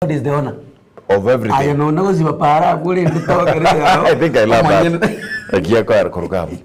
God is the owner. Of everything. Aye nonye gosiba para abwo rende togere yao. I think I love that. Omonyene. Ekiya koera koruga abwo.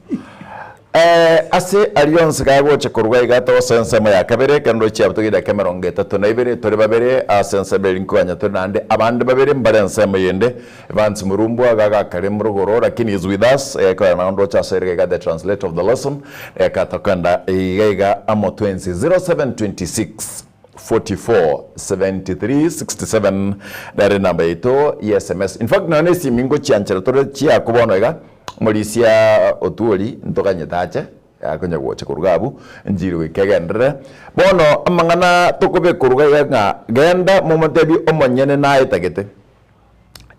Eh, ase aria onsi gagocha koruga iga togosoa ensemo ya kabere ekero ndoche abwo togenda eke emerongo etato na ibere tore babere ase ensemo eri nkoganya tore naende abande babere mbare ensemo eyende Evans Murumbwa iga agakare morogoro lakini is with us ekoera nao ndoche ase iga iga the translator of the lesson eka tokenda iga iga amo twensi 0726 44 73 67 nere enamba yaito ya sms. In fact nonya na esimi ngochianchera tore chiaku bono iga, omorisia Otuori ntoganyete ache akonye gocha koruga abwo enchiri goika egenderere. Bono amang'ana tokobeka koruga iga ng'a genda momotebie omonyene naetagete.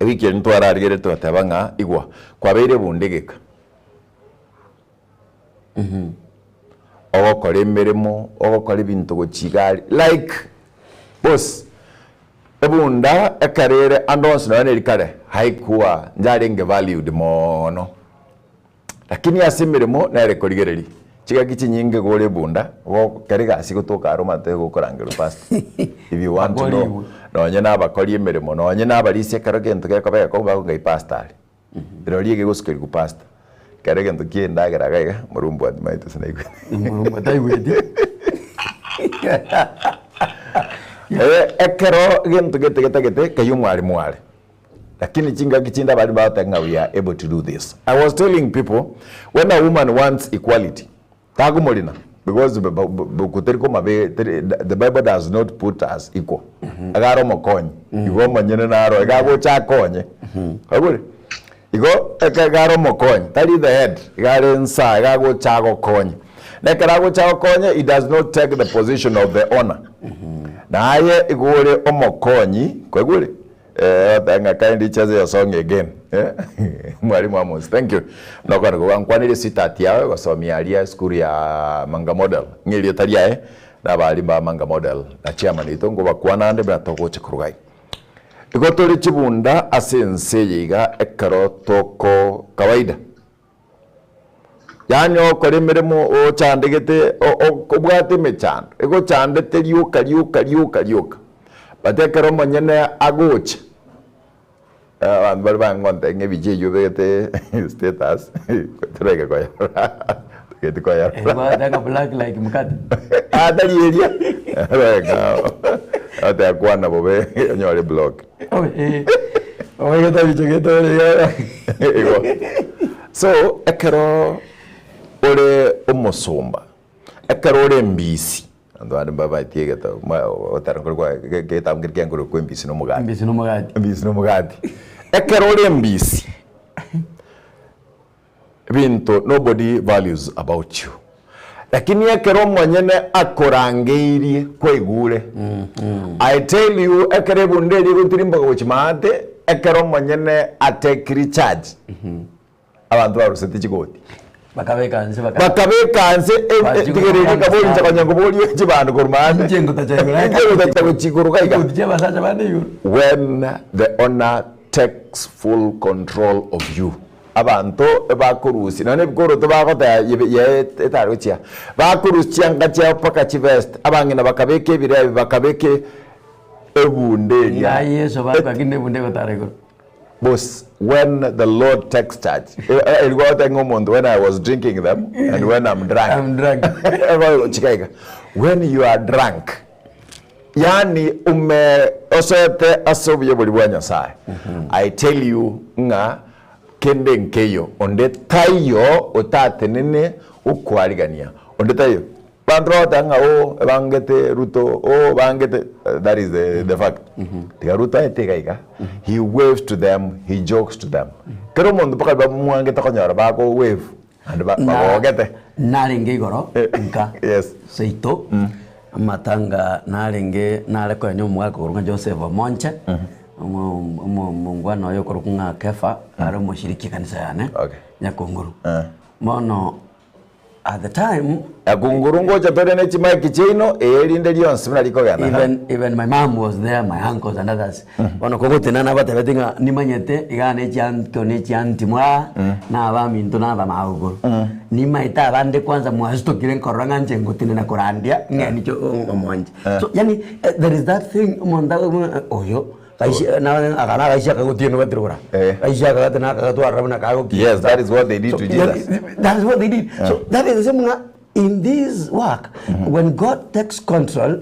Ewiki eri ntwararigerete togateba ng'a igwa kwabeire ebunda egeka. Ogokora emeremo, ogokora ebinto gochia iga aria, like boss, ebunda ekero ere ande onsi nonya neri kare, haikuwa njarenge valued moono. Lakini ase emeremo nere korigereria, chigaki chinyinge iga ore ebunda, gokera egasi gotoka aro omanyete gokorangerwa pastor, if you want to know, nonye na abakori emeremo, nonye na abarisia ekero egento gekoba egekong'u bakongai pastor are. Rirorio egegosukerigwa pastor. Kera egento kia endagera iga iga, Morumbwa timaete ase naigwete. Morumbwa taigweti. Eh, ekero gento gete getagete, kaiyo omwalimu are. Lakini chingaki chinde abalimu bagoteba ng'a we are able to do this. I was telling people, when a woman wants equality, Tagomorina because teri komabe teri the bible does not put us equal. Iga are omokonyi, igo omonyene naro iga agocha akonye. Kwaigure? Igo eke iga are omokonyi, tari the head, iga are nsa iga agocha agokonye. Na ekero agocha agokonye he does not take the position of the owner. Naye igo ore omokonyi, kwaigure? Eh, oteba ng'a kindly cheza your song again. Eh, Mwalimu Amos, thank you. Nokwana koba nkwanire sweetheart yawe gosomia aria esukuru ya Manga Model. Ng'a erieta riaye na abalimu ba Manga Model na chairman oito ngobakwana ande buna togocha koruga iga. Igo tore chibunda ase ense eye iga ekero toko kawaida. Yaani ogokora emeremo ochandegete obwate emechando, egochandete rioka rioka rioka rioka, but ekero omonyene agocha, abanto baria bangontebia ng'a ebicha eywo obegete status, toraika koyerora, togeti koyerora. Ebwate black like mkate. Ah tari eria, ogoteba kwana bobe onyore block. Omanyete ebicha getore iga. Igo. So, ekero ore omosomba, ekero ore embisi, abanto bande mbabaeti egeto ma ogotera nkore kwa ge- getabu nkere kiaye nkorokwa embisi na omogati. Embisi na omogati. Embisi na omogati. Ekero ore embisi, Ebinto nobody values about you. Lakini ekero omonyene akorangeirie kwaigure. I tell you ekero ebunda eria egotirimboka gochia maate, ekero omonyene atekiri charge, abanto baruseti chigoti. Bakabeka nse baka Bakabeka nse e- e- Bachia tigereri gokorana kabori inche sana. konya nkoboria chibando korwa maate. Inche ngotacha igoro. Inche ngotacha gochia igoro iga. Chigoti chia abasacha bande igoro. When the owner takes full control of you. Abanto ebakorusia, nonya nebikoroto bagoteba yebe yee etari gochia, bakorusia chianga chiabo mpaka chivest, abang'ina bakabeka ebirebi, bakabeka ebunda eria. Ng'a Yeso bakwa kinde ebunda egotara igoro. Boss, when the Lord takes charge, eri gwagoteba ng'a omonto when I was drinking them and when I'm drunk. I'm drunk. Egochika iga, when you are drunk, Yaani ume osoete ase obuya boria bwa Nyasae. I tell you ng'a kende nkeiyo, onde taiyo otatenene gokwarigania, onde taiyo. Abanto bagoteba ng'a oh ebangete Ruto, oh bangete, that is the, the fact. Tiga Ruto aete iga iga, he waves to them, he jokes to them. Kera omonto mpaka bamwangete konyora bako wave, naende ba- bagogete. Narenge igoro nka Yes. seito amatanga narenge nare koenya omogaka okorokwa ng'a Joseph Omonche omo- omo- omongwana oye okorokwa ng'a Kefa are omoshiriki ekanisa yane Okay. Nyakonguru. Eh. Bono at the time Nyakonguru ngocha tore ne chimic chiaino ee rinde rionsi buna rikogenda. Even, even my mom was there, my uncles and others. Bono kogotenena nabatebeti ng'a nimanyete iga ne chianto ne chianti mwa na abaminto na abamagokoro. Nimaete abande kwanza mwasitokire nkorora ng'a inche ngotenena korandia ng'a niche omonche. So yaani there is that thing omonto akoigwa ng'a oyo. Gaisia na aka nagaisia kagotienwa tirora. Eh. Gaisia aka gati naka gatwarora buna kagokia. Yes, that is what they did So, to Jesus. That is what they did. So that is the same ng'a in this work, when God takes control,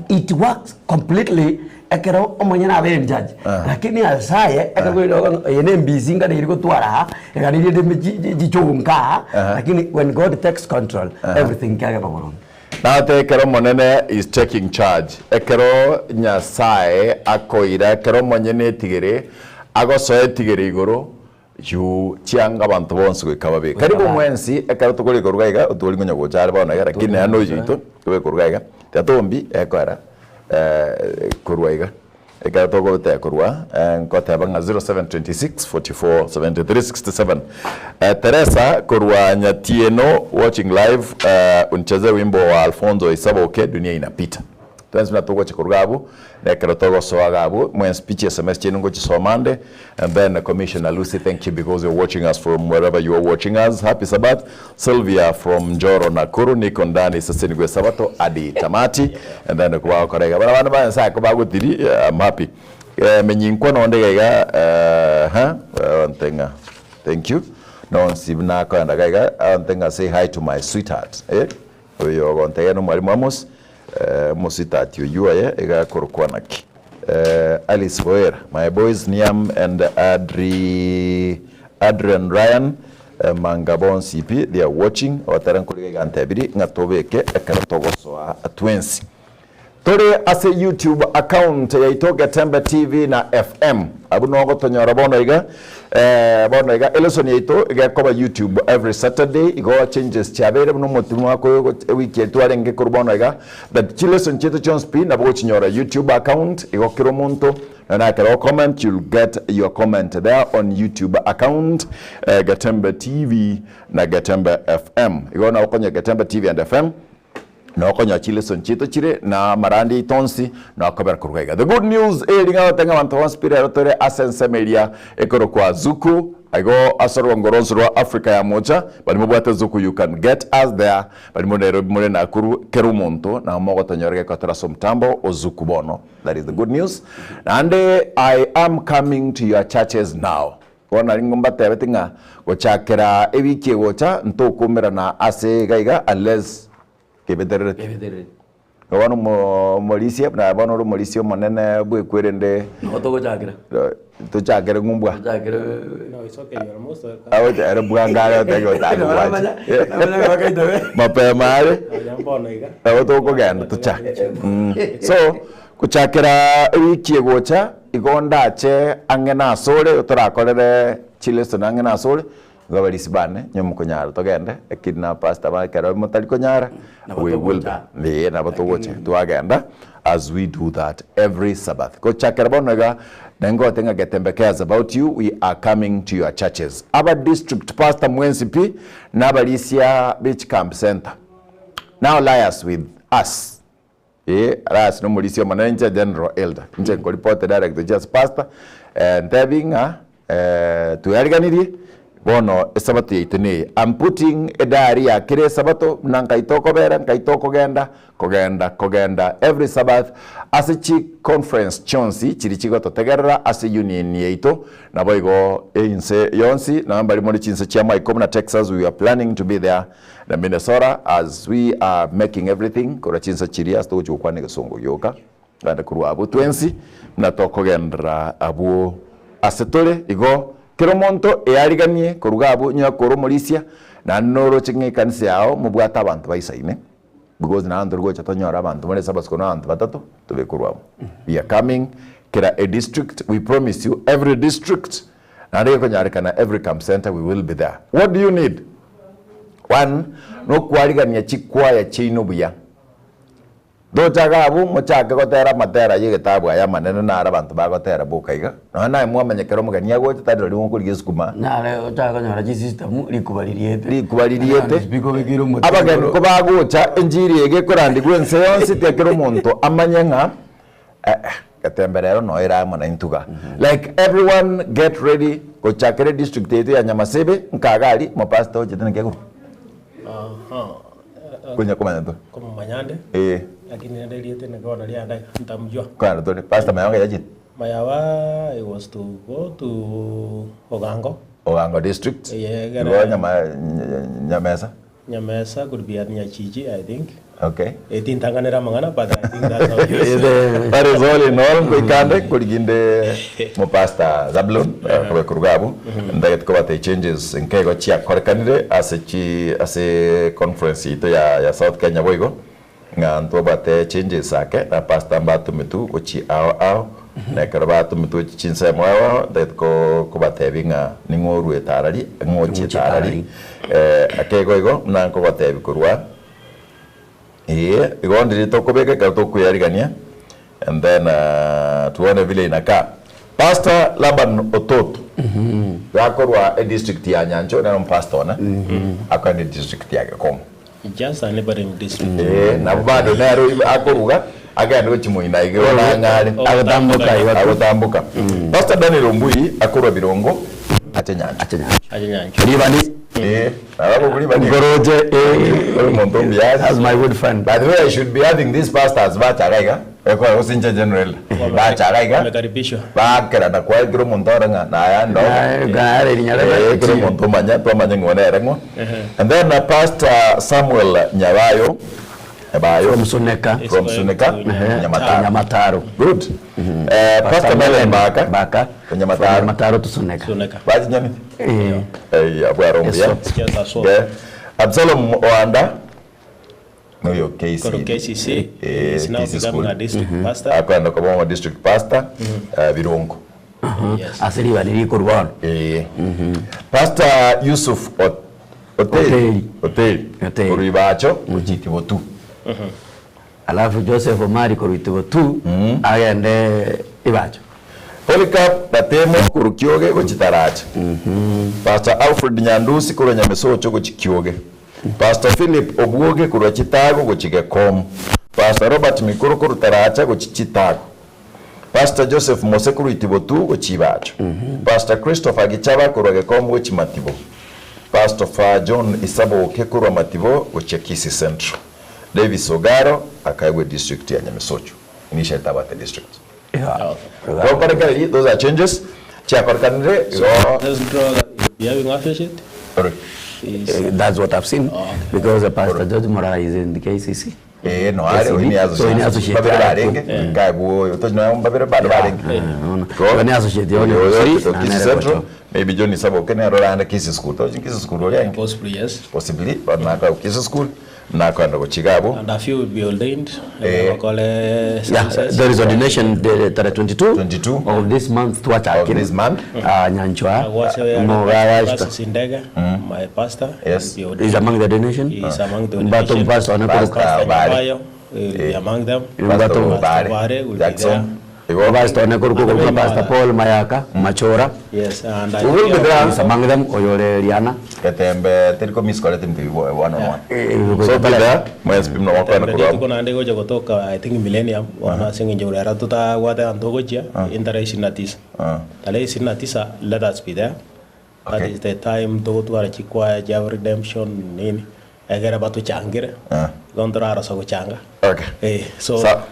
it works completely ekero omonyene abe in charge. Lakini Nyasaye ekakoira igo eye ne embisi nganeri gotwara aa, eganirie rende chichogu nka aa, lakini when God takes control, everything kiagenda boronge. Nate ekero Omonene is taking charge, ekero Nyasae akoira, ekero omonyene etigere agosoa etigere igoro, you chianga abanto bonsi goika babe. Karibu mwensi ekero tokore koruga iga, otwori konya gocha are bono iga, lakini nere noyo oito tobe koruga iga, tiga tombi ekoera korwa iga. Ekero togoteba korwa nkoteba ng'a 0726 44 73 67 Teresa korwa Nyatieno watching live unichezee wimbo wa Alfonso Isaboke dunia inapita. Twensi buna togocha korwa abwo na ekero togosoa iga abwo mwensi pi chiSMS chiaino ngochisoma ande and then Commissioner Lucy thank you because you're watching us from wherever you are watching us happy Sabbath Sylvia from Njoro Nakuru niko ndani sasa nigo esabato adi tamati and then kobagokora iga bara abana ba Nyasaye kobagotiri I'm happy eh, menyinkwa nonde iga iga eh, ha onte ng'a thank you nonsi buna akoenda iga iga onte ng'a say hi to my sweetheart eh oyo ogontebia na omwalimu Amos eh, omosweetheart oywo oye iga akorokwa naki eh, Alice Boera my boys Niam and Adri Adrian Ryan Manga bonsi pi they are watching ogotera nkoriga iga ntebiri ng'a tobeke ekero togosoa twensi. Tore ase YouTube account yaito Getembe TV na FM. Abwo noo ogotonyora bono iga eh, bono iga elesson yaito iga ekoba YouTube every Saturday igo changes chiabeire buna omotimwa ko ewiki eye twarenge korwa bono iga that chilesson chiaito chionsi pi nabo ogochinyora YouTube account igo kera omonto Nonya ekero o comment you'll get your comment there on YouTube account Getembe TV na Getembe FM. Igo nabo okonya Getembe TV and FM nokonya chilesson chiaito chire na amarandi aito onsi nokobera korwa iga. The good news eri ng'a goteba ng'a abanto bonsi pi rero tore ase ensemo eria ekorokwa Zuku igo ase orwongo rwonsi rwa Africa ya mocha baria mobwate Zuku you can get us there baria more Nairobi more Nakuru kera omonto nabo mogotonyora gekotera ase omotambo o Zuku bono. That is the good news. Naende I am coming to your churches now. Bono nari mbatebeti ng'a gochakera ewiki egocha ntokoumerana ase iga iga unless kebeterereti. Kebeterereti. Bono omo omorisia buna bono ore omorisia omonene bwekwerende Nabo togochakera. tochakere ng'umbwa. Tochakere. No, it's okay, you're most welcome. Agocha ere bwango are otebe otake gwacha. Namanya bakaitabe. Mapema are. Onya mbono iga. Nabo tokogenda tochake. So, gochakera ewiki egocha, igo ndache ang'e nasore, torakorere chilesson ang'e nasore, igo abarisi bane, inwe mokonyara togende, lakini na pastor ba ekero motari konyara, Nabo we will be. togocha. Ee, nabo togocha, twagenda as we do that every Sabbath. Gochakera bono iga, nengote ng'a Getembe cares about you, we are coming to your churches. Aba district pastor mwensi pi, na abarisia be chicamp center, now liars with us. Ee, Elias nomorisia omonene, inche general elder, inche nkoripota direct gochia ase pastor, eh, ntebi ng'a eh, tweariganirie, bono esabato yaito neye. I'm putting ediary ya kera esabato, buna nkai tokobera, nkai tokogenda, kogenda, kogenda every Sabbath, ase chiconference chionsi chiria chigototegerera ase union yaito, naboigo ense yonsi, nonye mbari more chinse chia maiko buna Texas, we are planning to be there, Na Minnesota as we are making everything korwa chinsa chiria ase togochia gokwana egesongo gioka naende korwa abwo twensi buna tokogenderera abwo ase tore igo kera omonto eariganie korwa iga abwo onye kore omorisia naende noroche ng'a ekanisa yao mobwate abanto baisaine because naende tori gocha tonyore abanto more sabasiko na abanto batato tobe korwa abwo we are coming kera a district we promise you every district Naende gekonyarekana every camp center we will be there. What do you need? One, nokwarigania chikwaya chiaino buya. Ndoche iga abwo mochake gotera amatera ay'egetabu aya amanene naro abanto bagotera boka iga. Nonya naye mwamanya ekero omogeni agocha tari rirorio mokorigia esukuma. Nare ochake konyora chisystem rikuba ririete. Rikuba ririete. Speaker obekire omote Abageni igoro. kobagocha enchiri eye ekorandigwa ense yonsi tiga kera omonto amanye ng'a Eh getembe rero noyo ere amo naintwe iga. Like everyone get ready gochakera edistrict yaito ya Nyamasebe nkaga aria omopastor ochete naki akorwa? Aha. Konya komanya to. Komomanya ande. Eh. Lakini rende erieta nigo bono rianda ntamjua. Kogenda tore pastor Mayonga yachete? Mayaba I was to go to Ogango. Ogango district. Eye, Igo egere- nyama Nyamesa. Nyamesa could be at Nyachiji I think. Okay. Eh, tintanganera amang'ana but I think that's how it is. That is all in all nkoikande koriginde mopastor Zablon kobe koruga abwo ndagete kobate changes nkego chiakorekanire ase chi ase conference yaito ya ya South Kenya boigo ng'a ntobwate changes ake na pastor mbatometwe gochi ao ao na ekero batometwe gochi chinsemo ao ao ndagete ko kobatebi ng'a ning'o oruete arari ng'o ochiete arari ake igo igo buna nkogotebi korwa Ee, igo ndiri tokobeka ekero tokweyarigania and then tuone vile inakaa. Pastor Laban Ototo gakorwa edistrict ya Nyanchwa nere omopastor one akoenda edistrict ya Gekongo. Just a neighboring district. Ee, nabo bado nere akoruga agende gochia moino aiga igo nang'are. Agotamboka igo tu. Agotamboka. Pastor Daniel Ombui akorwa Birongo ache Nyanchwa. Ache Nyanchwa. Ache Nyanchwa. Ribani. Eh, nabo buri bani. Nkoroche eh. Ore omonto omuya. That's my good friend. By the way, I should be having these pastors bachaga iga. Ekore gosinche general. Bachaga iga. Wamekaribishwa. Bakerana kwa ekero omonto ore ng'a naya ndo. Naye rinyare. Eh, ekero omonto omanya twamanye ng'o nere ng'o. And then Pastor Samuel Nyabayo. Nyabayo. From Suneka. From Suneka. Nyamataro. Nyamataro. Good. Eh, Pastor Melen Baka. Baka. Nyamataro. Nyamataro to Suneka. Suneka. Bachinyani. Eh. Eh, abwo aro mbuya. Yes, Just a swap. Yeah. Absalom Oanda noyo KC. Koro KCC Eh, is now KC becoming school. a district pastor. Akoenda koba omo district pastor eh, Birongo. Yes. Ase ribani rikorwa bono. Eh. Pastor Yusuf Ot- Oteri. Oteri. Oteri. Oteri. Korwa Ibacho gochia Botu. Alafu Joseph Omari korwa Itibo tu agende Ibacho. Polycarp Gatemo korwa Kioge gochia Taracha. Pastor Alfred Nyandusi korwa Nyamesocho gochia Kioge. Pastor Philip Obwoge korwa Chitago gochia Gekomo. Pastor Robert Mikuru korwa Taracha gochia Chitago. Pastor Joseph Mose korwa Itibo tu gochia Ibacho. Pastor Christopher Gichaba korwa Gekomo gochia Matibo. Pastor Fa John Isaboke korwa Matibo gochia Kisii Central. Davis Ogaro akaegwa edistrict ya Nyamesocho. Initially tabwate district. Yeah. Gokorekereria those are changes chiakorekanire igo Let's draw that you'll be having associate. Sorry. Is That's what I've seen because the Pastor George Murara is in the KCC. Eh, no are KCB. oini So ini associate. associate Babere yake. barenge nkaigwa oyo tochi nonya mbabere bado barenge. Go. Ni associate yone. Oyo Si, na Kisii nere Central gocho. maybe John Isaboke nere orande Kisii School. Tochi Kisii School oria possibly yes. possibly but naka Kisii School nakoenda gochiga abwo. And a few will be ordained. Eh. Bakole Yeah, services. there is ordination the tarehe 22, 22 of this month twachakire. Of this month. Ah, Nyanchwa. Agwase Mogaya Francis Indega, my pastor. Yes. will be ordained. is among the ordination. He is among the Mbato ordination. Pastor Pastor Pastor Obare. Nyabayo will be among them. Pastor Mbato Obare, Obare will be Jackson. Igo Pastor Nekoruko Pastor Paul Mayaka Machora Yes, and I We will be there. is among them Oyore Riana. Getembe teriko miskorete mtebi one on one. Eh, So be there mwezi pimno wakwenda Tembe kurwa. rituko naende gocha gotoka I think Millennium wana sing'encho orera totagwate anto gochia tarehe 29 tarehe 29 let us be there that Okay. is the time togotwara chikwaya chia redemption nini egere batochangire igo ntorarasa gochanga Okay. eh so Sa-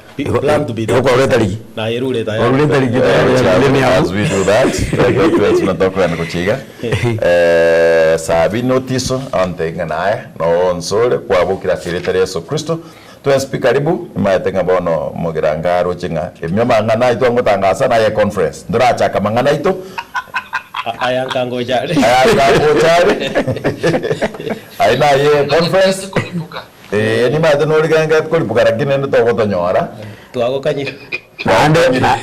plan to be Igo there kwa tariki. na yerure tayari Orure tariki ya Millennium. As we do that, tunatoka kuchiga. Eh, sabi notiso ante nganaye no onsole kwabukira sirete Yesu Kristo. Twenspi karibu imaete ng'a bono mogiranga aroche ng'a emio mang'ana aito ngotangasa naye conference ndorachaka mang'ana aito ayankangochare ayagochare ai naye conference eh nimaete noriganga koribuka lakini ende togotonyora twagokanyire Naende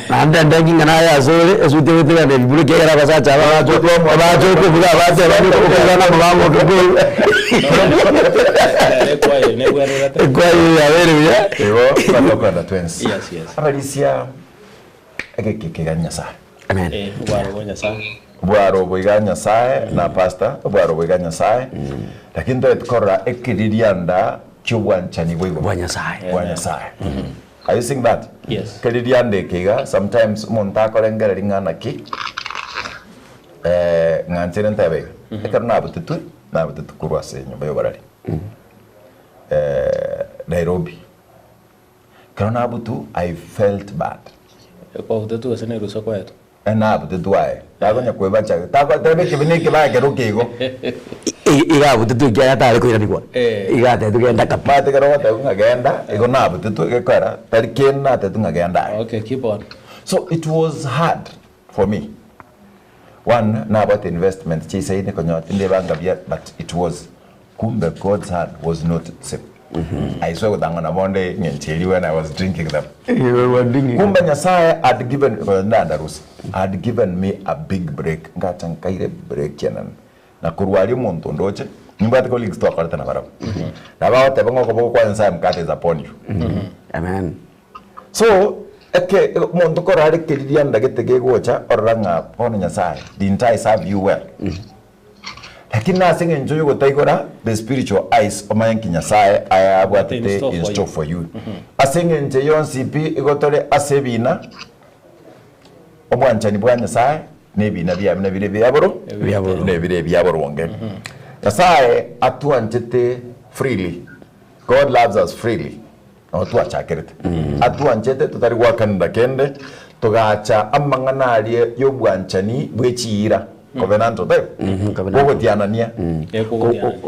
naende ndengi ngana ya zore esute wetira ne bibulu kera basacha abacho abacho kuvuga abacho abandi kukugana mubango kuku ere kwaye nebwererete kwa hiyo ya wewe ya igo batokwenda twens Yes, yes. abarisia egekeke ga nyasaye amen eh obwaro bwa nyasaye obwaro boiga nyasaye na pastor obwaro boiga nyasaye lakini toetkorora ekiririanda kiobwanchani bwa igoro bwa nyasaye bwa nyasaye are you seeing that Yes. kiririanda ekiga sometimes omonto akorengera ring'ana ki eh, ng'anchire ntebe iga ekero nabutetwe nabutetwe korwa ase enyomba ya oborari eh, nairobi ekero nabutu i felt bad. Ekwabutetwe gose nerusa kwaetwe? Nabutetwe aye, takonya koebacha, tagoteba ekibe na ekibe ekero keigo. Iga abutetwe ekiagera tare koiranigwa, iga atebiwe genda kapi. Omanyete ekero ogotebiwa ng'a genda, igo nabutetwe gekoera tari kende natebiwe ng'a genda aye. Okay, keep on. So it was hard for me, one nabwate investment chiaisainie konyora tindebanga buya but it was Kumbe God's hand was not same. I swear gotang'ana nabo onde eng'encho eria when I was drinking them. Kumbe Nyasaye had given ndandarusia had given me a big break ngacha nkaira ebreak enene na korwa aria omonto ondoche nimbwate colleagues twakorete nabarabwo nabo bagoteba ng'a okoboko kwa Nyasaye mkate is upon you. Amen. So eke omonto korare keriria ndagete gegocha orora ng'a bono Nyasaye didn't I serve you well? Lakini nase eng'encho y'ogotaigora the spiritual eyes omanye nki Nyasaye aye abwatete in store for you. Ase eng'encho eye yonsi pi igo tore ase ebina, obwanchani bwa Nyasaye na ebina biaye buna bire ebiaboro nebire ebiaboronge. Nyasaye atwanchete freely, God loves us freely. Nabo twachakerete. Atwanchete totari goakanera kende, togacha amang'ana aria y'obwanchani bwe chiira, covenantal, taibo? Covenantal. Bw'ogotianania.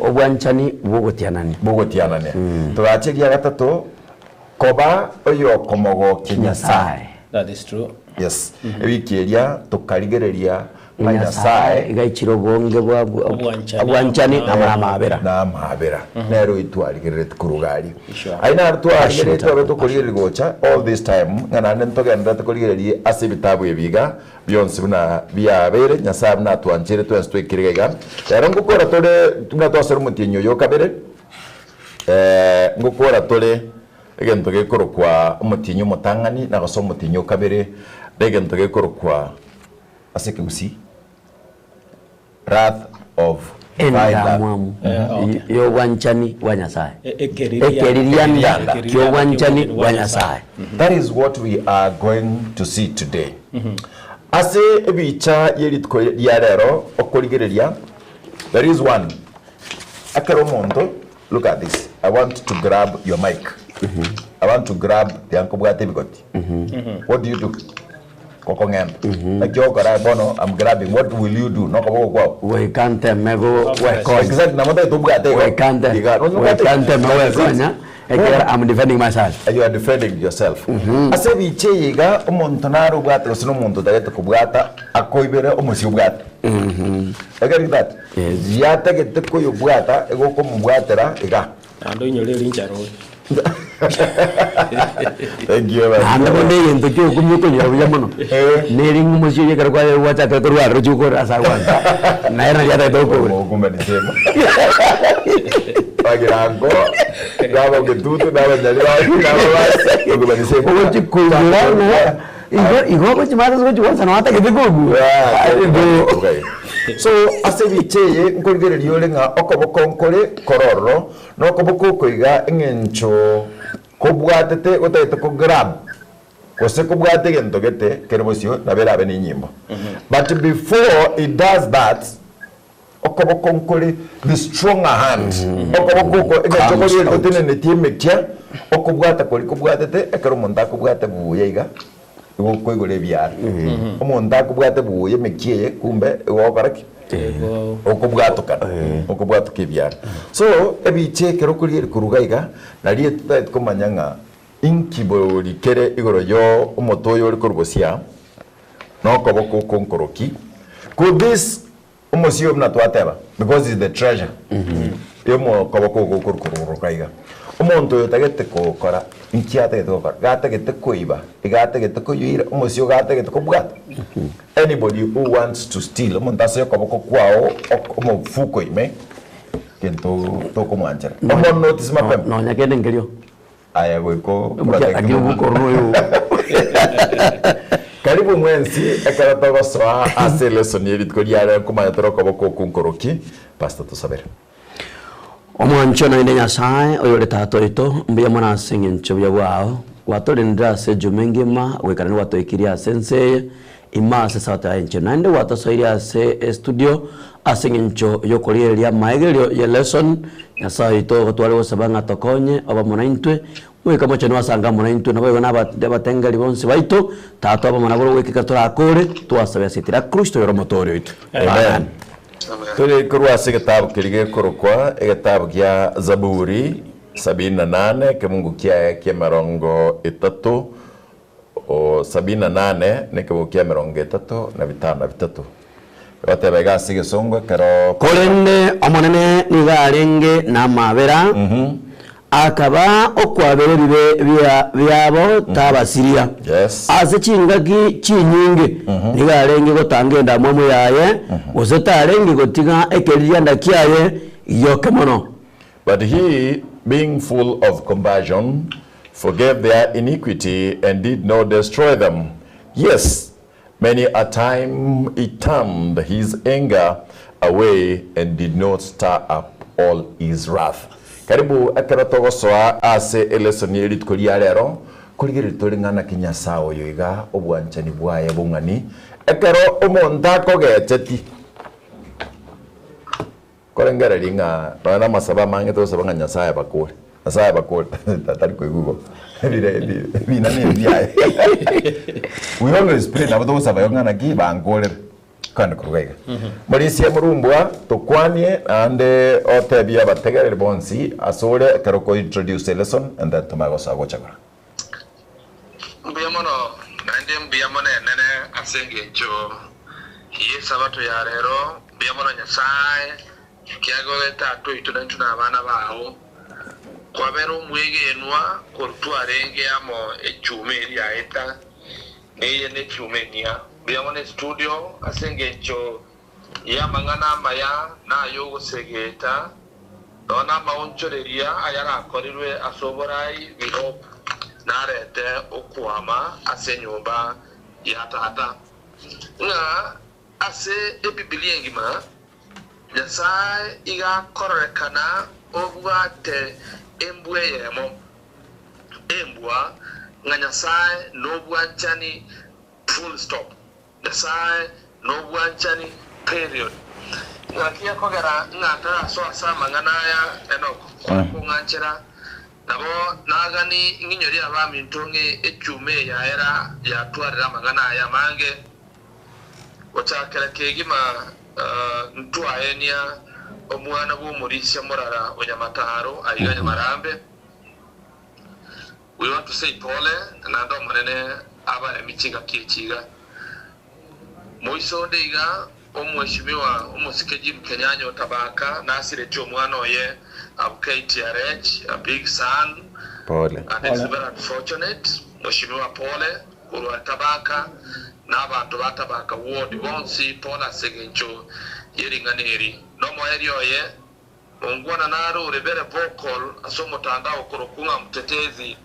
Obwanchani bw'ogotianania. Bw'ogotianania. Togacha eria gatato, koba oyokomogokia Nyasae. That is true. Yes. Ewiki eria tokarigereria ng'a Nyasae iga aichire obonge bwa Obwanchani. obwanchani amo namaabera. Na amaabera. Nere oyio twarigereretie koruga aria. Sure. Aye naro twarigereretie twabe tokorigereria gocha all this time ng'a naende ntogendererete korigereria ase ebitabu ebi iga bionsi buna biabeire, Nyasae buna atwancheire twensi twaikire iga iga. Rero ngokora tore buna twasore omotienyi oyo o kabere, ngokora tore egento gekorokwa omotienyi omotang'ani na gose omotienyi o kabere, na egento gekorokwa Ase ekegusii, wrath of thy love. Endamwamu y'obwanchani bwa Nyasae. Ekeririanda Ekeririanda ki'obwanchani bwa Nyasae. That is what we are going to see today. Ase ebicha ye rituko ria rero okorigereria, there is one ekero omonto, look at this, I want to grab your mic, I want to grab tiga nkobwate ebigoti, what do you do? Gokong'enta. Naki ogokora aye bono, I'm grabbing, what will you do? Nokoboko kwao. Goika nteme go gwekonya. Exactly, nabo ntagete obwate igo. Goika nte- Iga, nonye obwate goika nteme That is it. gwekonya, ekiagera I'm defending myself. You are defending yourself. Ase ebicha eye iga, omonto nare obwate gose na omonto otagete kobwata, akoibere omosie obwate. You getting that? Yes. Riatagete koyobwata, igo okomobwatera iga. Naende oinyore rinchara ore. Thank you, Naende bono egento kia okumia okonyora buya mono, neri ng'a omosie oyio ekero kwaye gwachakire korwara roche okore ase agwansa, naye nari atagete gokobura. Omokumba ni semo. Bagirango, naba getutu, naba nyaribasi, naba basi, okumba ni semo. Ogochi koigora ng'a igo igo ogochi mara ase ogochi gwansa nabo atagete kogua. So ase ebicha eye nkorigereria ore ng'a okoboko nkore korororo, na okoboko oko iga eng'encho kobwatete gotagete ko grab gose kobwate egento gete kere bosio nabo erabe ne enyimbo. But before it does that, okoboko nkore the stronger hand, okoboko oko eng'encho Comes korigereria out. gotenenetie emekia, okobwata koria kobwatete ekero omonto akobwate buya iga, Igo okoigora ebiara. Omonto akobwate buya emekia eye kumbe igo ogokora ki? Okobwatokana. Okobwatoka ebiara. So, ebicha ekero okorigereria korwa iga iga, nario totagete komanya ng'a inki bori kere igoro yo omote oyo ore korwa bosio aa, na okoboko oko nkoroki. Could this Omosio buna twateba, because is the treasure y'omokoboko oko okorukororoka iga. Omonto oyo otagete gokora, inki atagete gokora? Gatagete koiba, iga atagete koyoira, omosio iga atagete kobwata. Anybody who wants to steal, omonto ase okoboko kwao ok omofuko ime, gento tokomwanchera. Omo notice mapema. Nonya kende nkerio. Aya goika Omokia oprotect lakini mono. obokororo oyo. Karibu mwensi ekero togosoa ase elesson ye rituko ria rero nkomanya tore okoboko oku nkoroki. Pastor tosabere. Omwancho naende Nyasae oyore Tata oito, mbuya mono ase eng'encho y'obuya bwao, gwatorendire ase ejuma engima goika naende gwatoikirie ase ense eye. Ime ase Esabato yaye enchenu. Naende gwatosoirie ase estudio ase eng'encho y'okorigereria amaegerio ye lesson. Nyasae oito ogotware gosaba ng'a tokonye obe amo naintwe, Omoika Omochenu asange amo naintwe, naboigo na abatengeri bonsi baito, Tata obe amo naboro goika ekero torakore, twasabe ase erieta ria Kristo oyore Omotooria oito. Amen. Tore korwa ase egetabu keria gekorokwa egetabu gia Zaburi sabini na nane ekemungu kiaye ki'emerongo etato o sabini na nane na ekemungu kia emerongo etato na bitano na bitato. Egoteba iga ase egesongo ekero. Korende Omonene nigo arenge namaabera, akaba okwabera ebibe biabo tabasiria. Ase chingaki chinyinge nigo arenge gotanga endamwamu yaye, gose tarenge gotiga ekeririanda kiaye gioke mono. But he, being full of compassion, forgave their iniquity and did not destroy them. Yes, many a time he turned his anger away and did not stir up all his wrath. Karibu ekero togosoa ase elesoni ye rituko ria rero, korigereria tore ng'a naki Nyasae oyo iga obwanchani bwaye bong'ani ekero omonto akogecheti. Korengereria ng'a nonya namasabo amange togosaba ng'a Nyasae abakore, Nyasae abakore, tari koigwa igo, ebire ebi ebina na ebiaye. We always pray nabo togosaba igo ng'a naki bankorere, kande korwa iga. Morisia Murumbwa tokwanie naende otebie abategereri bonsi asore ekero oko introduce elesson and then tomanye gosoa gochagora. Mbuya mono, naende mbuya mono enene ase engencho y'Esabato ya rero. Mbuya mono Nyasae, ekiagera ore Tata oito naintwe nabana bao. Kwabera omwegenwa korwa twarenge amo echuma eria yaeta, na eye nechuma enyia. Mbuya mono estudio ase engencho y'amang'ana amaya na ay'ogosegeta, nonya namaonchoreria ayarakorirwe ase oborai, we hope narete okwama ase enyomba ya Tata, ng'a ase Ebibilia engima Nyasae iga akororekana obwate embwa eyemo, embwa ng'a Nyasae nobwanchani full stop. Nyasae nobwanchani, period. Ng'aki gekogera ng'a ntarasoa ase amang'ana aya Enok kong'anchera? Nabo nagani ng'inyorie abaminto ng'e echuma eye yaera yatwarire amang'ana aya amange. Gochakera kegima ntwaenia omwana bw'omorisia morara o Nyamataro aiga Nyamarambe. We want to say pole naende Omonene abaremi chingaki echi iga. Moiso onde iga Omweshimiwa omosike Jim Kenyanya o Tabaka nasiretie omwana oye abwo KTRH a big son Pole. and it's very unfortunate Mweshimiwa pole korwa Tabaka na abanto ba Tabaka ward bonsi pole asengencho ye ring'ana eri. Nomoerio oye Mongwana nare ore very vocal ase omotandao okorokwa ng'a Mtetezi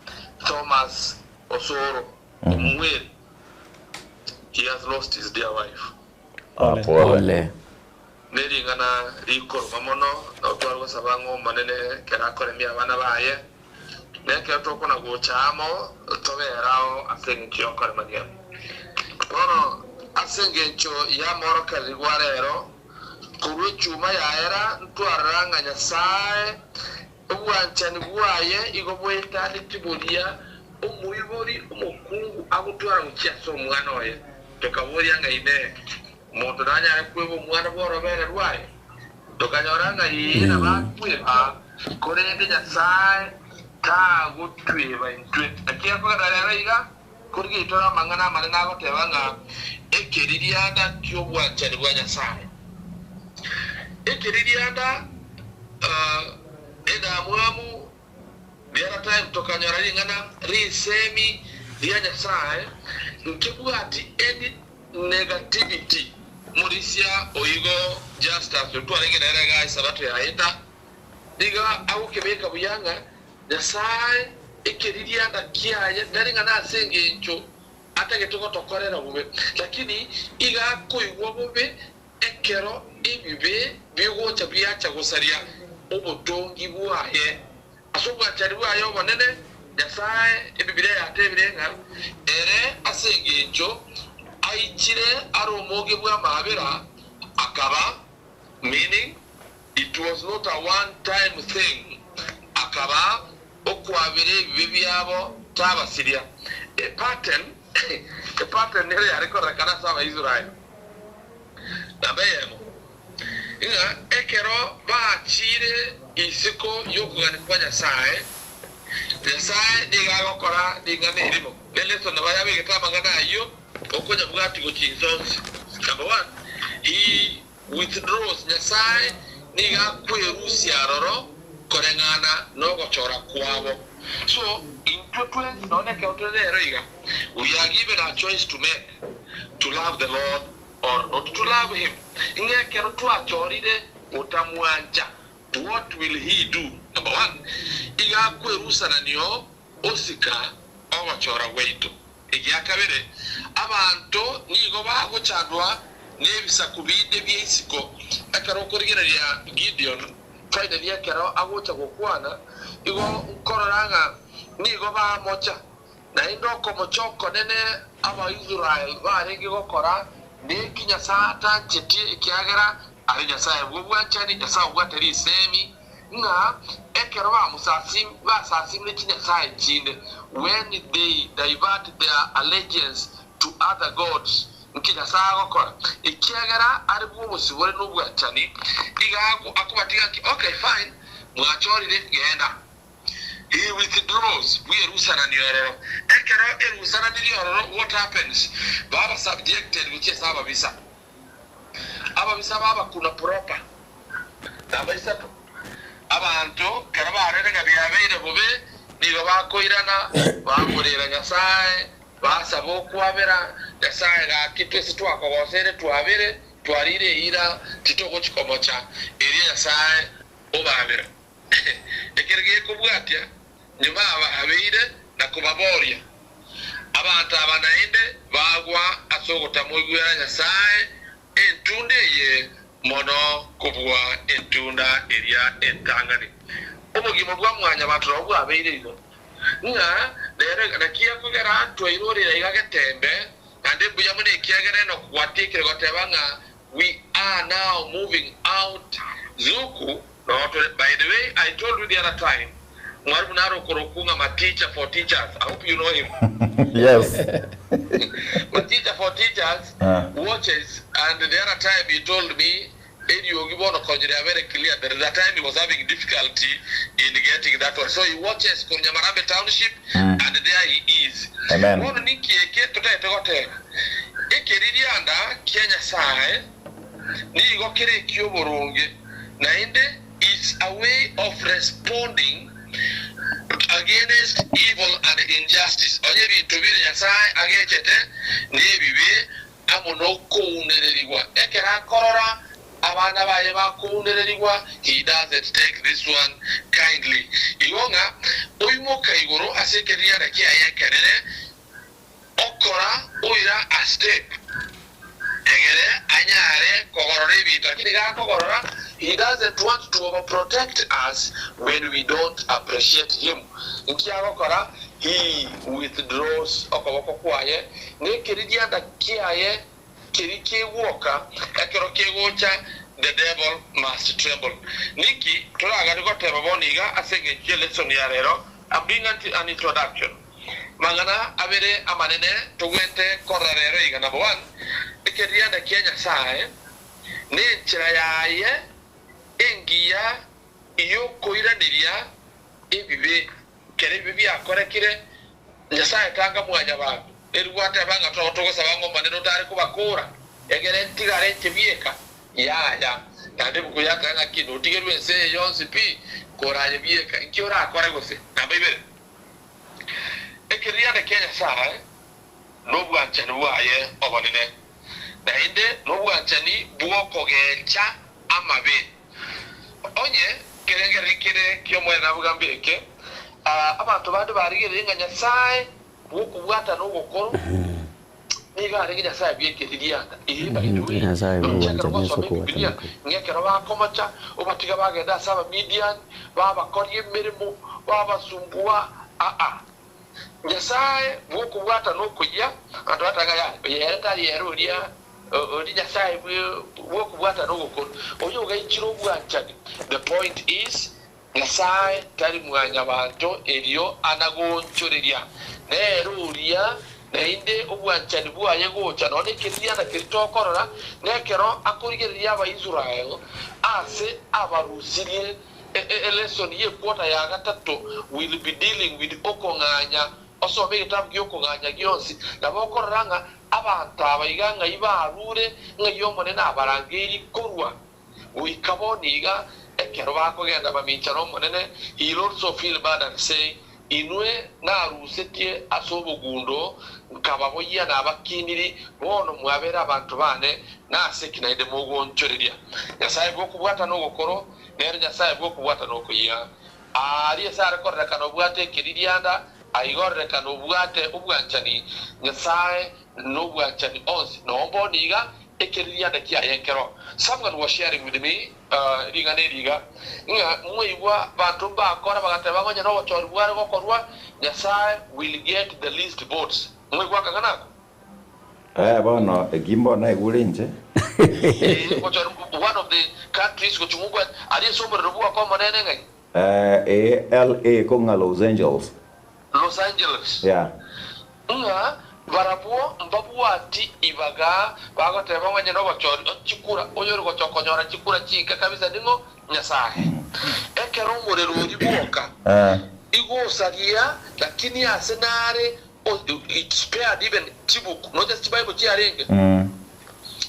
Thomas Osoro Omweri, he has lost his dear wife. Ah, pole. Pole. Nering'ana rikoruma mono, nabo tware gosaba ng'a Omonene ekero akoremia abana baye, na ekero tokona gocha amo, tobere ao ase engencho y'okoremania. Bono ase engencho y'amorokererigwa a rero, Korwa echuma yaera ntwarora ng'a Nyasae obwanchani bwaye igo bwetanetie boria omoibori omokungu agotwara gochia ase omwana oye. Tokaboria ng'a Inee! Omonto nanyare kweba omwana bw'orobere rwaye? Tokanyora ng'a ee, nabo akweba, korende Nyasae tagotweba intwe. Naki akogenda rero iga? Korigia tore amang'ana amanene agoteba ng'a ekeririanda ki'obwanchani bwa Nyasae. Ekeririanda, endamwamu, the other time tokanyora ring'ana risemi ria Nyasae nkebwati any negativity. Morisia oigo Justus oyio twarenge nere igaa esabato yaeta, nigo agokebeka buya ng'a Nyasae ekeririanda kiaye tari ng'a nase engencho atagete gotokorera bobe, lakini iga akoigwa bobe ekero ebibe bigocha biacha gosaria obotongi bwaye. Ase obwanchani bwaye obonene, Nyasae, Ebibilia yatebire ng'a ere ase engencho. Aichire are omoge bw'amaabera, akaba, meaning it was not a one time thing, akaba okwabera ebibe biabo tabasiria. A pattern, a pattern nero yare kororekana ase Abaisrael. Namba eyemo, ng'a ekero bachiire isiko y'okogania kwa Nyasae, Nyasae nigo agokora ring'ana erimo. Ne lesson nabo yabegete amang'ana ayio okonyabwati gochia inse onsi. Number one, he withdraws, Nyasae nigo akwerusia aroro koreng'ana nogochora kwabo. So, intwe twensi nonya ekero tore rero iga, we are given a choice to make, to love the Lord or not to love him. Ng'a ekero twachorire gotamwancha, what will he do? Number one, iga akwerusananio osika ogochora gwaito. Egia kabere, abanto nigo bagochandwa nebisaku binde bia isiko. Ekero okorigereria Gideon, finally ekero agocha gokwana, igo nkorora ng'a nigo bamocha. Naende okomocha okonene Abaisrael barenge gokora neki Nyasae atanchetie, ekiagera are Nyasae bw'obwanchani, Nyasae obwate risemi, ng'a ekero basasimire chinyasae chinde, when they divert their allegiance to other gods, nki Nyasae agokora? Ekiagera are bw'obosibore na obwanchani, iga akobatiga nki? Okay, fine, mwachorire, genda. He withdraws, bw'erusanani ororo. Ekero erusananirie ororo, what happens? Baba subjected gochia ase ababisa. Ababisa babakuna proper. Namba isato, abanto kero barore ng'a biabeire bobe, nigo bakoirana, bamorera Nyasae, basaba okwabera, Nyasae gaki twese twakogoseire twabere, twarire eira, titogochi komocha, erio Nyasae obabera. Ekero gekobwatia, nyuma ababeire na kobaboria, abanto aba naende bagwa ase ogotamoigwera Nyasae entunda eye mono kobua entunda eria entang'ani. Obogima bwa mwanyabanto nabo bwabeire igo, ng'a rero iga naki ekogera twairorire iga getembe, naende mbuya mono ekiagera Enock gwatiekire goteba ng'a we are now moving out Zuku Noo tore by the way I told you the other time mwarimu nare okorokwo ng'a Maticha for teachers I hope you know him. Yes. Maticha for teachers Ah. watches and the other time he told me eriogi bono konyire abere clear there is a time he was having difficulty in getting that one so he watches korwa Nyamarambe township and there he is. Amen. Bono ninki eke totagete goteba ekeririanda kia Nyasaye nigo kere eki'oboronge, naende it's a way of responding against evil and injustice. Onye ebinto bire Nyasae agechete nebibe amo nokounererigwa, ekero akorora abana baye bakounererigwa, he doesn't take this one kindly. Igo ng'a oimoka igoro ase ekerianda kiaye ekenene, Okora oira a step egere anyare kogorora ebinto lakini gakogorora he doesn't want to overprotect us when we don't appreciate him. Nki agokora? He withdraws okoboko kwaye na ekerigianda kiaye keria kegwoka ekero kegocha the devil must tremble. Niki toraganie goteba bono iga ase engencho ye lesson ya rero? I'm doing an introduction. Mang'ana abere amanene togwente korora rero iga. Number one, ekerianda kia Nyasae nenchera yaye engiya yokoiraneria ebibe. Kera ebibe biakorekire, Nyasae tanga mwanyabanto. Erio gwateba ng'a togo togosaba ng'a Omonene otare kobakora, egere ntigare inche bieka. Yaya, naende ebuku yateba ng'a ki notigerwe ense eye yonsi pi, koraye bieka. Inki orakore gose? Namba ibere. Ekerianda kia Nyasae nobwanchani bwaye obonene, naende nobwanchani bw'okogecha amabe. Onye kerengererio kere ki'omoerio nabogambe eke, abanto bande barigereire ng'a Nyasae bw'okobwatana ogokoro nigo arenge Nyasae bw'ekeririanda. Ee, by the way, Nyasae inche ekero bw'obwanchani ase ngosoma okobwatana Ebibilia, okoro. ng'a ekero bakomocha, obatiga bagenda ase Abamidiani, babakoria emeremo, babasumbua, aa. Nyasae bw'okobwata nokoyia, abanto bateba ng'a yaya, oyo ere tari ere oria oria Nyasae bw'okobwata nogokora, oyo ogaichire obwanchani. The point is, Nyasae tari mwanyabanto erio anagoonchoreria, nere oria naende obwanchani bwaye gocha nonya nekerianda keria tokorora, nekero akorigereria Abaisrael ase abarusirie Elesson y'equarter ya gatato will be dealing with okong'anya. Osome egetabu gi'okong'anya gionsi, nabo okorora ng'a abanto aba iga ng'ai barure, ng'ai Omonene abarangeirie korwa goika bono iga, ekero bakogenda mamincha n'Omonene, he will also feel bad and say, Inwe narusetie ase obogundo, nkababoyia nabakiniri, bono mwabere abanto baane, nase ki naende mogonchoreria? Nyasae bw'okobwata nogokoro, nere Nyasae bw'okobwata nokoyia. Aaria ase are kororekana obwate ekeririanda, aiga ororekana obwate obwanchani, Nyasae nobwanchani onsi, noo bono iga ekeririanda kiaye nkero. Someone was sharing with me ring'ana eri iga, ng'a mwaigwa banto mbakora bagateba ng'a onye nobochori bware gokorwa, Nyasae will get the least votes. Mwaigwa akang'ana ako? Eh, bono eki mbono naigure inche. Ee, obochori one of the countries gochung'ungwa aria ase omorero bwaka omonene ng'ai? Eh, ee, LA ko ng'a Los Angeles. Los Angeles. Yeah. Ng'a barabwo mbabwati ibaga bagoteba ng'a onye nobochori o chikura, oyore gocha okonyora chikura chinke kabisa ning'o? Nyasae. Ekero omorero oria bwoka igosaria, lakini ase nare it spared even chibuku, nonya chibible chiarenge,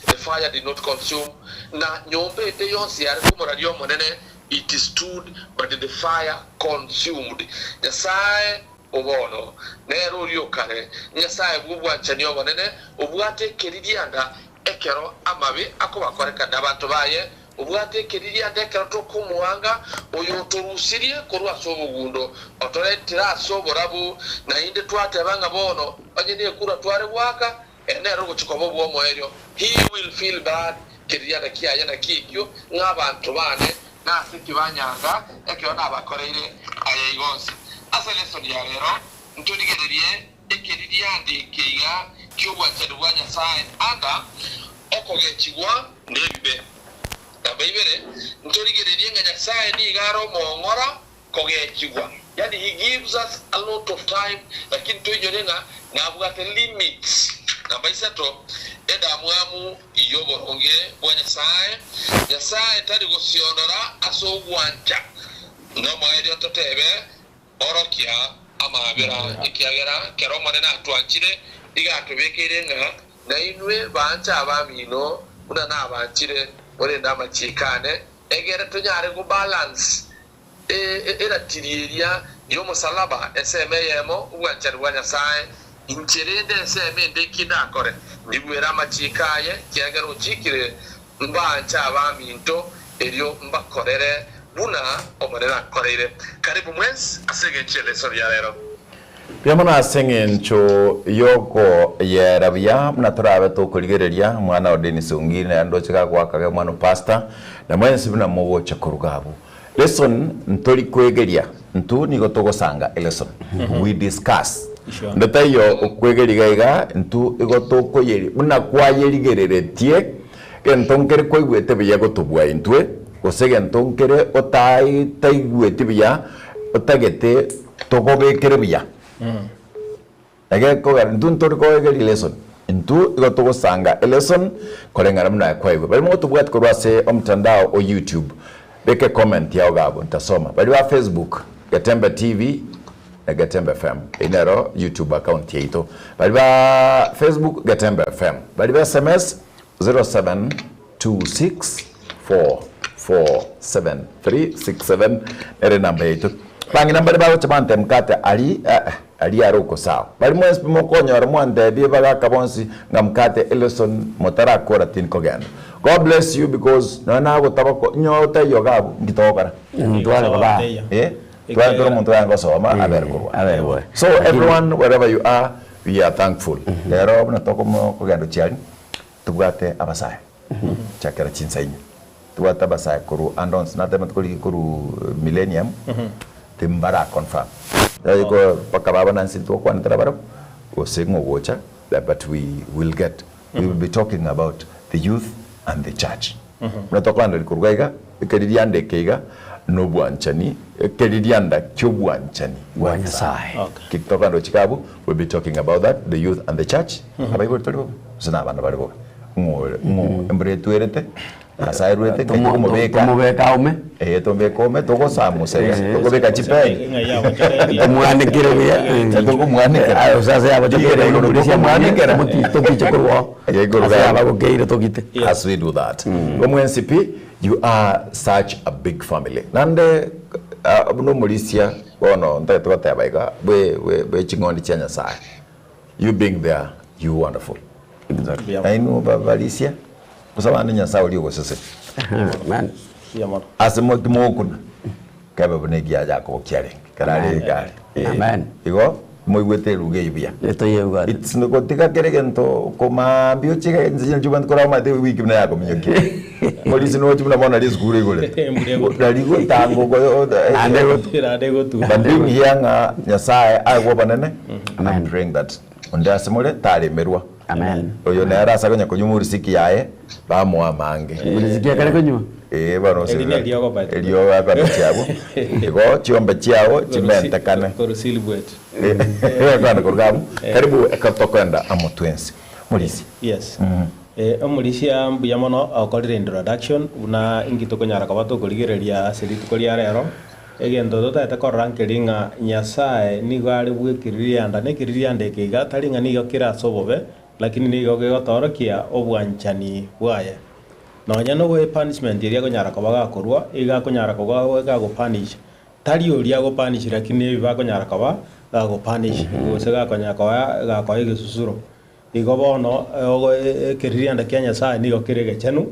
the fire did not consume, na nyomba ende yonsi yare komoraria Omonene, it stood, but the fire consumed. Nyasae o bono, nere oria o kare, Nyasae bw'obwanchani obonene, obwate ekeririanda ekero amabe akobakorekana nabanto baye, obwate ekeririanda ekero tokomoanga oyo otorusirie korwa ase obogundo, otorentire ase oborabu, naende twateba ng'a bono onye nekura tware goaka, ere nere ogochia koba obw'omoerio. He will feel bad, keririanda kiaye nakio ekio, ng'a abanto bane nase ki banyanga ekero nabakoreire aya iga onsi. Ase lesson ya rero, ntorigererie ekeririanda eke iga ki'obwanchani bwa Nyasae anga okogechigwa nebibe. Namba ibere, ntorigererie ng'a Nyasae nigo are omoong'ora kogechigwa, yaani he gives us a lot of time, lakini toinyore ng'a nabwate limits. Namba isato, endamwamu y'oboronge bwa Nyasae. Nyasae tari gosionora ase ogwancha. Nomoerio totebe, Orokia amaabera, ekiagera kera Omonene atwanchire, iga atobekeire ng'a nainwe banche abamino buna nabanchire, morende amachiiko ane, egere tonyare gobalance eratiri eria y'omosalaba, ensemo eyemo, obwanchani bwa Nyasae, inche rende ensemo ende eki ndakore, ndigwere amachiiko aye, ekiagera ochikire Mbanche abaminto, erio mbakorere buna Omonene ankoreire. Karibu mwensi ase engencho y'eleso ria rero. Mbuya mono ase engencho y'okoyera buya buna torabe tokorigereria omwana o Dennis Ongiri nere ndoche gagoaka iga omwana o pastor na mwensi buna mogocha koruga abwo. Lesson ntori kwegeria ntu nigo togosanga elesson we discuss Sure. onde taiyo okwegeria iga iga ntu igo tokoyeri buna kwayerigereretie gento nkere kwaigwete buya gotobua intwe gose gento nkere otai taigweti buya otagete togobekere buya. Egekogera intwe ntori koegeria lesson, intwe igo togosanga elesson koreng'ana buna ekwaigwa. Baria mogotobwati korwa ase omtandao o YouTube, beka ecomment yao iga abwo ntasoma. Baria ba Facebook, Getembe TV na Getembe FM, eyio nero YouTube account yaito. Baria ba Facebook, Getembe FM. Baria ba SMS, 0726447367 nere enamba yaito. Bang'ina mbare bagocha bantebia mkate ari eh ari are okosawa. Bari mwensi pi mokonyora mwantebie bagaka bonsi ng'a mkate eleson motarakora tinkogenda. God bless you because nonya nagotaba ko nyowe otaiyo iga abwo nki togokora? Tware koba. Eh tware tore omonto oyange gosoma abere korwa. Abere korwa. So everyone wherever you are we are thankful. Rero buna tokomo kogenda chiari. Tobwate abasae chakera chinsa inye, tobwate abasae korwa ande onsi, natemete korigia korwa Millennium, timbara confirm. Yaye ko mpaka baba na inse ntogokwanete nabarabwo, gose ng'a ogocha, but we will get, we will be talking about the youth and the church. Buna tokoendereria korwa iga, ekeririanda eke iga, na obwanchani, ekeririanda ki'obwanchani bwa Nyasae. Okay. Ki tokoenda gochika abwo, we'll be talking about that, the youth and the church, abaibori tori bobe, gose na abana bare bobe. Ng'o ore ng'o embura etwerete, Nyasae arwete, ngai tokomobeka, Tomobeka aume. eh, tomobeka ome, togosamusa iga, tokobeka chipeni. Ng'ai agochoreria. Tomwanekere buya. Tokomwanekera. Aye ase abachokeire Igoro igoro tokomwanekera. totiche korwa Aye igoro ase gaye. abagokeire togite. As we do that. Omwensi pi, you are such a big family. Naende ah, buna omorisia bono ntagete goteba iga bwe bwe bwe ching'ondi chia Nyasaye. You being there, you wonderful. Exactly. Na inwe babarisia, gose abande Nyasaye oria ogosesenia. Amen. Mbuya mono. Ase mo timogokuna, kebe buna egia Yakobo kiarenge, kere are egari. Eh, Amen. Igo, moigwete eruga eyio buya. Etoyebwate. It's gotiga kere egento komambia oche inse chinche obwate korwa omanyete ewiki buna yakominyokia. Morisi nochi buna bono nari esukuru eigorete. Embura egotwa. Nari gotanga ogo Naende egotwa. Naende egotwa. But being here ng'a Nyasaye aegwe obonene, I'm Amen. praying that onde ase more taremerwa. Amen. Oyo nere ase akonya konywa omorisiki yaye, bamoa amange. Omorisiki akare konywa? Ee bono Eri neriogo by the way. Eriogo akobeta chiabo. Igo chiombe chiao chimentekane. Korwa Silibwet. Kwani korwa abwo, karibu ekero tokoenda amo twensi. Morisia. Yes. Omorisia mbuya mono okorire introduction buna inki tokonyara koba tokorigereria ase rituko ria rero. Egento totaete korora nkeri ng'a Nyasae nigo are bw'ekeririanda, na ekeririanda eke iga tari ng'a nigo kere ase obobe, lakini nigo gegotoorokia obwanchani bwaye. Nonya nobo epunishment eria akonyara koba gakorwa, iga akonyara koba gagopunish, tari oria agopunish lakini ebibe akonyara koba gagopunish, gose gakonyara koba gakoa egesusuro. Igo bono ekeririanda kia Nyasae nigo kere egechenu,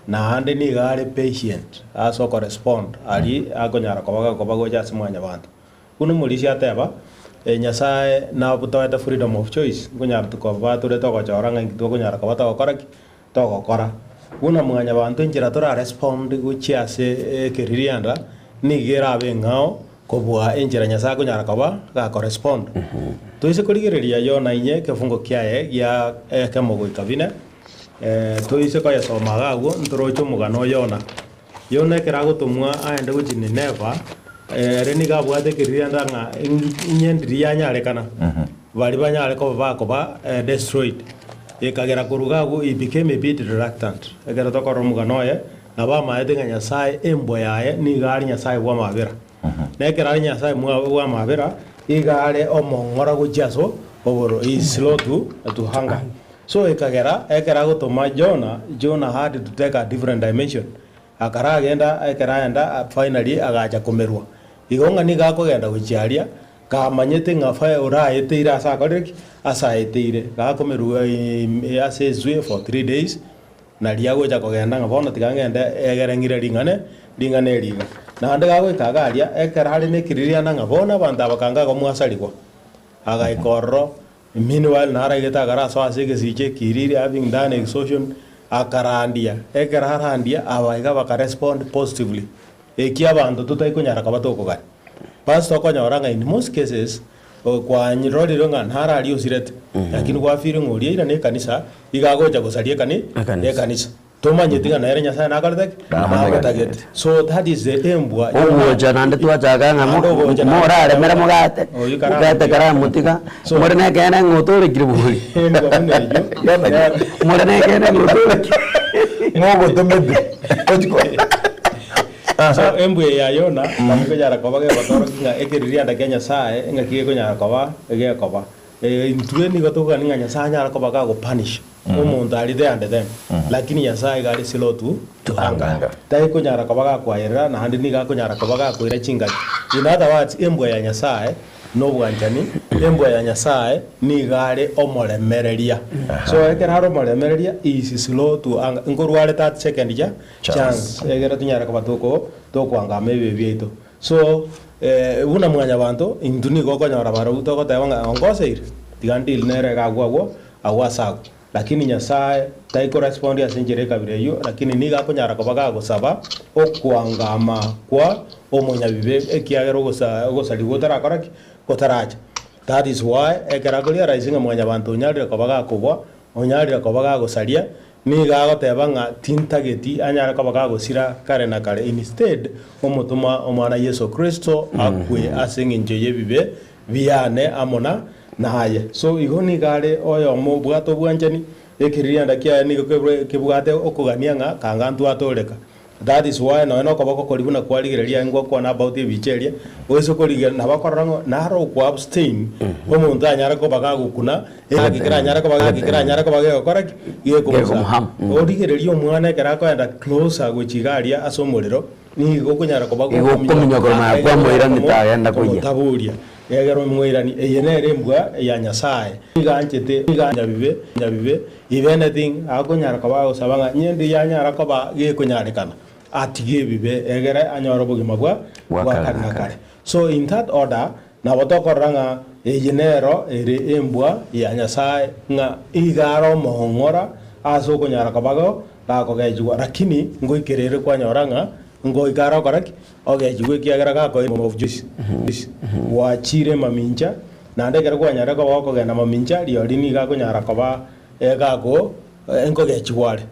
naende nigo are patient ase okorespond aria akonyara koba gakoba gocha ase mwanyabanto. Buna omorisia ateba, Nyasae nabotoete freedom of choice, nkonyara tokoba tore togochora ng'a inki tokonyara koba togokora ki? Togokora. Buna mwanyabanto enchera torarespond gochia ase ekeririanda nigo erabe eng'ao kobua enchera Nyasae akonyara koba gakorespond. Toise korigereria Yona inye ekefungo kiaye gia ekemo goika bine, toise koyesoma iga agwo ntoroche omogano o Yona. Yona ekero agotomwa aende gochia Nineva, ere nigo abwate ekeririanda ng'a inye ndiria yanyarekana, baria banyare koba bakoba destroyed. Ekagera korwa iga agwo he became a bit reluctant. Ekero tokorora omogano oye, nabo amaete ng'a Nyasae embwa yaye nigo are Nyasae bw'amabera. Na ekero are Nyasae bw'amabera, iga are omong'ora gochia ase obororo, he is slow to to anger. So ekagera ekero agotoma Jonah, Jonah had to take a different dimension. Akaragenda, ekero aenda finally agacha komerwa. Igo ng'a nigo akogenda gochia aria, Kamanyete ng'a fae oraeteire ase akorire ki? Ase aeteire. Gakomerwa ase eswe for 3 days, naria agocha kogenda ng'a bono tiga ngende egere ng'ire ring'ane ring'ana eri iga. Naende gagoika iga aria, ekero are na ekiririanda ng'a bono abanto aba kanga igo mwasarigwa. Agaika ororo, meanwhile naraigete akarasoa ase egesicha ekiriri having done exhaustion, akarandia. Ekero arandia, aba iga bakarespond positively. Eki abanto totari konyara koba tokogania. Pastor okonyora ng'a in most cases kwanyirorire ng'a naro aria osirete, lakini gwafeele ng'a oria airane ekanisa, iga agocha gosaria ekani Ekanisa. ekanisa. Tomanyeti ng'a nere Nyasaye nakorete ki? Namotagete. So that is the embwa Ogocha naende twachaka ng'a Naende ogocha naende moraremere mogate, Oyio karamotiga. mogate karamotiga, So- more na ekeene ng'a otorekire bori. Embwa buna eyio More na ekeene ng'a otorekire. Ng'ogotomete. So embwa eye ya Yona nabo ekonyara koba gegotorokia ng'a ekeririanda kia Nyasaye ng'aki gekonyara koba gekoba. Intwe nigo tokogania ng'a Nyasaye anyare koba gagopunish omonto aria there and then, lakini Nyasaye iga are slow to to anger. Anger. Tari konyara koba gakoayerera naende nigo akonyara koba gakoira chingaki. In other words, embwa ya Nyasaye nobwanchani, embwa ya Nyasaye nigo are omoremereria. So ekero are omoremereria, he is slow to anger. Nkorwa are that second cha Chance. chance egere tonyare koba toko tokoangama ebibe biaito. So buna mwanyabanto, intwe nigo okonyora barobwo togoteba ng'a ongoseire, tiga ndeal nere iga agwo agwo, agwo ase agwo. Lakini Nyasaye tai korespondi ase enchera ekabira eyio, lakini nigo akonyara koba gagosaba okoangama kwa omonyabibe ekiagera ogosa ogosarigwa otarakora ki? gotaracha. That is why ekero akorealize ng'a mwanyabanto onyarire koba gakogwa, onyarire koba gagosaria, nigo agoteba ng'a tintageti anyare koba gagosira kare na kare instead omotoma omwana Yeso Kristo akwe ase eng'encho y'ebibe biane amo na naye. So igo nigo are oyomo obwate obwanchani, ekeririanda kiaye nigo kebwate okogania ng'a kanga ntwatoreka. That is why nonya nokoboko koria buna kwarigereria aye ngokwana about ebicha eria, oise korigereria nabo okorora ng'a naro okwa abstain, omonto anyare koba gagokuna, egaki keranyare koba gaki keranyare koba gegokora ki? Gekomosa. Gekomohama. Origererie omwana ekero akoenda closer gochia iga aria ase omorero, nigo okonyara koba Igo okominyoka korwa kwamoirani tagenda koyia. komotaboria. Egere omoirani, eye nere embwa ya Nyasae. Nigo anchete nigo nyabibe nyabibe, if anything, akonyara koba agosaba ng'a nyende yanyara koba gekonyarekana, atige ebibe egere anyore obogima bwa Bwa bwa kare kare na na kare. kare. So in that order, nabo tokorora ng'a eye nero ere embwa ya Nyasae ng'a iga are omoong'ora ase okonyara koba go gakogechigwa, lakini ngoikera ere kwanyora ng'a ngoika are okora ki? Ogechigwa ekiagera gakoira of Joyce gwachire mamincha, naende ekero kwanyarire koba gokogenda mamincha, rirorio nigo akonyara koba gako nkogechigwa are.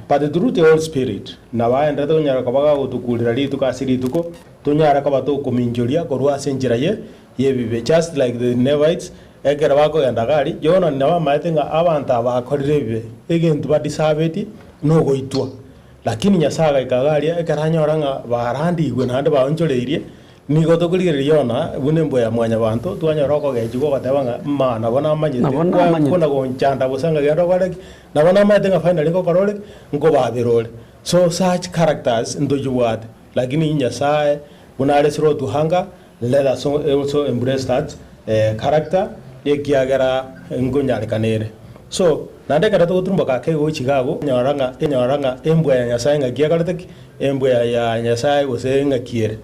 But through the Holy Spirit, nabo aenderete konyara koba gagotukurera rituko ase rituko, tonyare koba tokominchoria korwa ase enchera ye y'ebibe. Just like the Ninevites, ekero bakogenda gari, Jonah nabo amaete ng'a abanto aba bakorire ebibe, egento badisabeti nogoitwa. Lakini Nyasae agaika iga aria, ekero anyora ng'a barandigwe naende baonchoreirie, nigo tokorigereria Yona buna embwa ya mwanyabanto, twanyora okogechigwa ogoteba ng'a ma nabo namanyete, Nabo kwa namanyete. kona gonchanda bosa ng'a genda okore ki, nabo namanyete ng'a finally ngokora ore ki, nkobabera ore. So such characters ntochibwate, lakini Nyasae buna are slow to hunger, let us also embrace that character, ekiagera nkonyarekana ere. So, naende ekero togoturumboka ake gochia iga abwo, onyora ng'a enyora ng'a embwa ya Nyasae ng'aki ekorete ki? Embwa ya Nyasae gose ng'aki ere.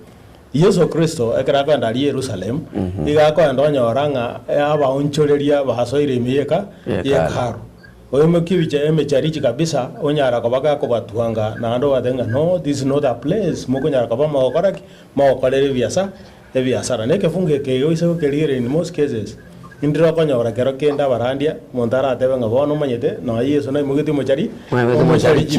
Yeso Kristo ekero akoenda aria Yerusalemu, iga akoenda onyora ng'a abaonchoreria basoire ime y'eka y'Hekalu. Oimokie ebicha emecharichi kabisa, onyara koba gakobatwanga naende obatebie ng'a no, this is not a place mokonyara koba mogokora ki? Mogokorera ebiasa ebiasara. Na ekefungo eke iga oise gokerigereria in most cases, indire okonyora kero kende abarandia, omonto aratebe ng'a bono omanyete nonya Yeso naimogetie omochari Naimogetie omocharichi.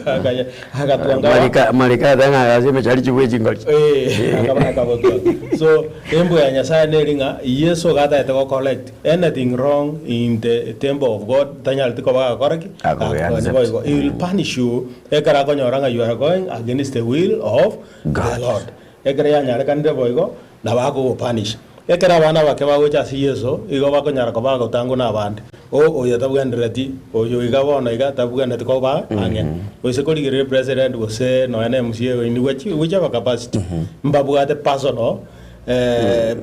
akanya agatwanga aba Marika marika atebe ng'a ase emecharichi bwe chingori. Eh, akaba akabotwanga. So, embwa ya Nyasaye neri ng'a Yeso iga atagete go correct anything wrong in the temple of God tanyareti koba gakora ki? Akobe Gakora accept. boigo. He will punish you ekero akonyora ng'a you are going against the will of the Lord. Ekero yanyarekanire boigo, nabo akogopunish. Ekero abana abake bagocha ase Yeso, igo bakonyara koba bagotangwa nabande. O, oyo tabwenereti, oyo iga bono iga tabwenereti koba ang'e. Gose korigereria president gose nonya na MCA oyo in which, whichever capacity, mbabwate personal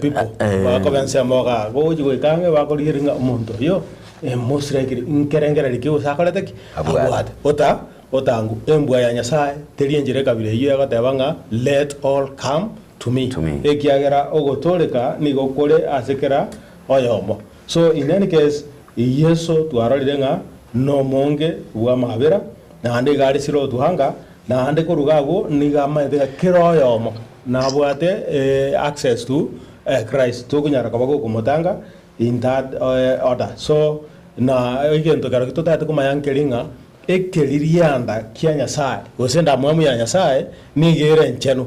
people bakoba ensemo igaa. Gochi goika ang'e bakorigereria ng'a omonto oyo most likely nkerengererio ki gose akorete ki? Abwate. Ota Otangu, embwa ya Nyasae teri enchera ekabira eyio egoteba ng'a let all come to me, To me. ekiagera ogotooreka nigo kore ase kera oyomo. So in any case, Yeso twarorire ng'a nomonge bw'amabera, naende iga are slow to anger, naende korwa iga agwo nigo amanyete ng'a kera oyomo nabwate access to Christ, tokonyara koba gokomotanga in that order. So na egento kerokio totagete komanya nkeri ng'a Ekeririanda kia Nyasae, gose endamwamu ya Nyasae, nigo ere enchenu,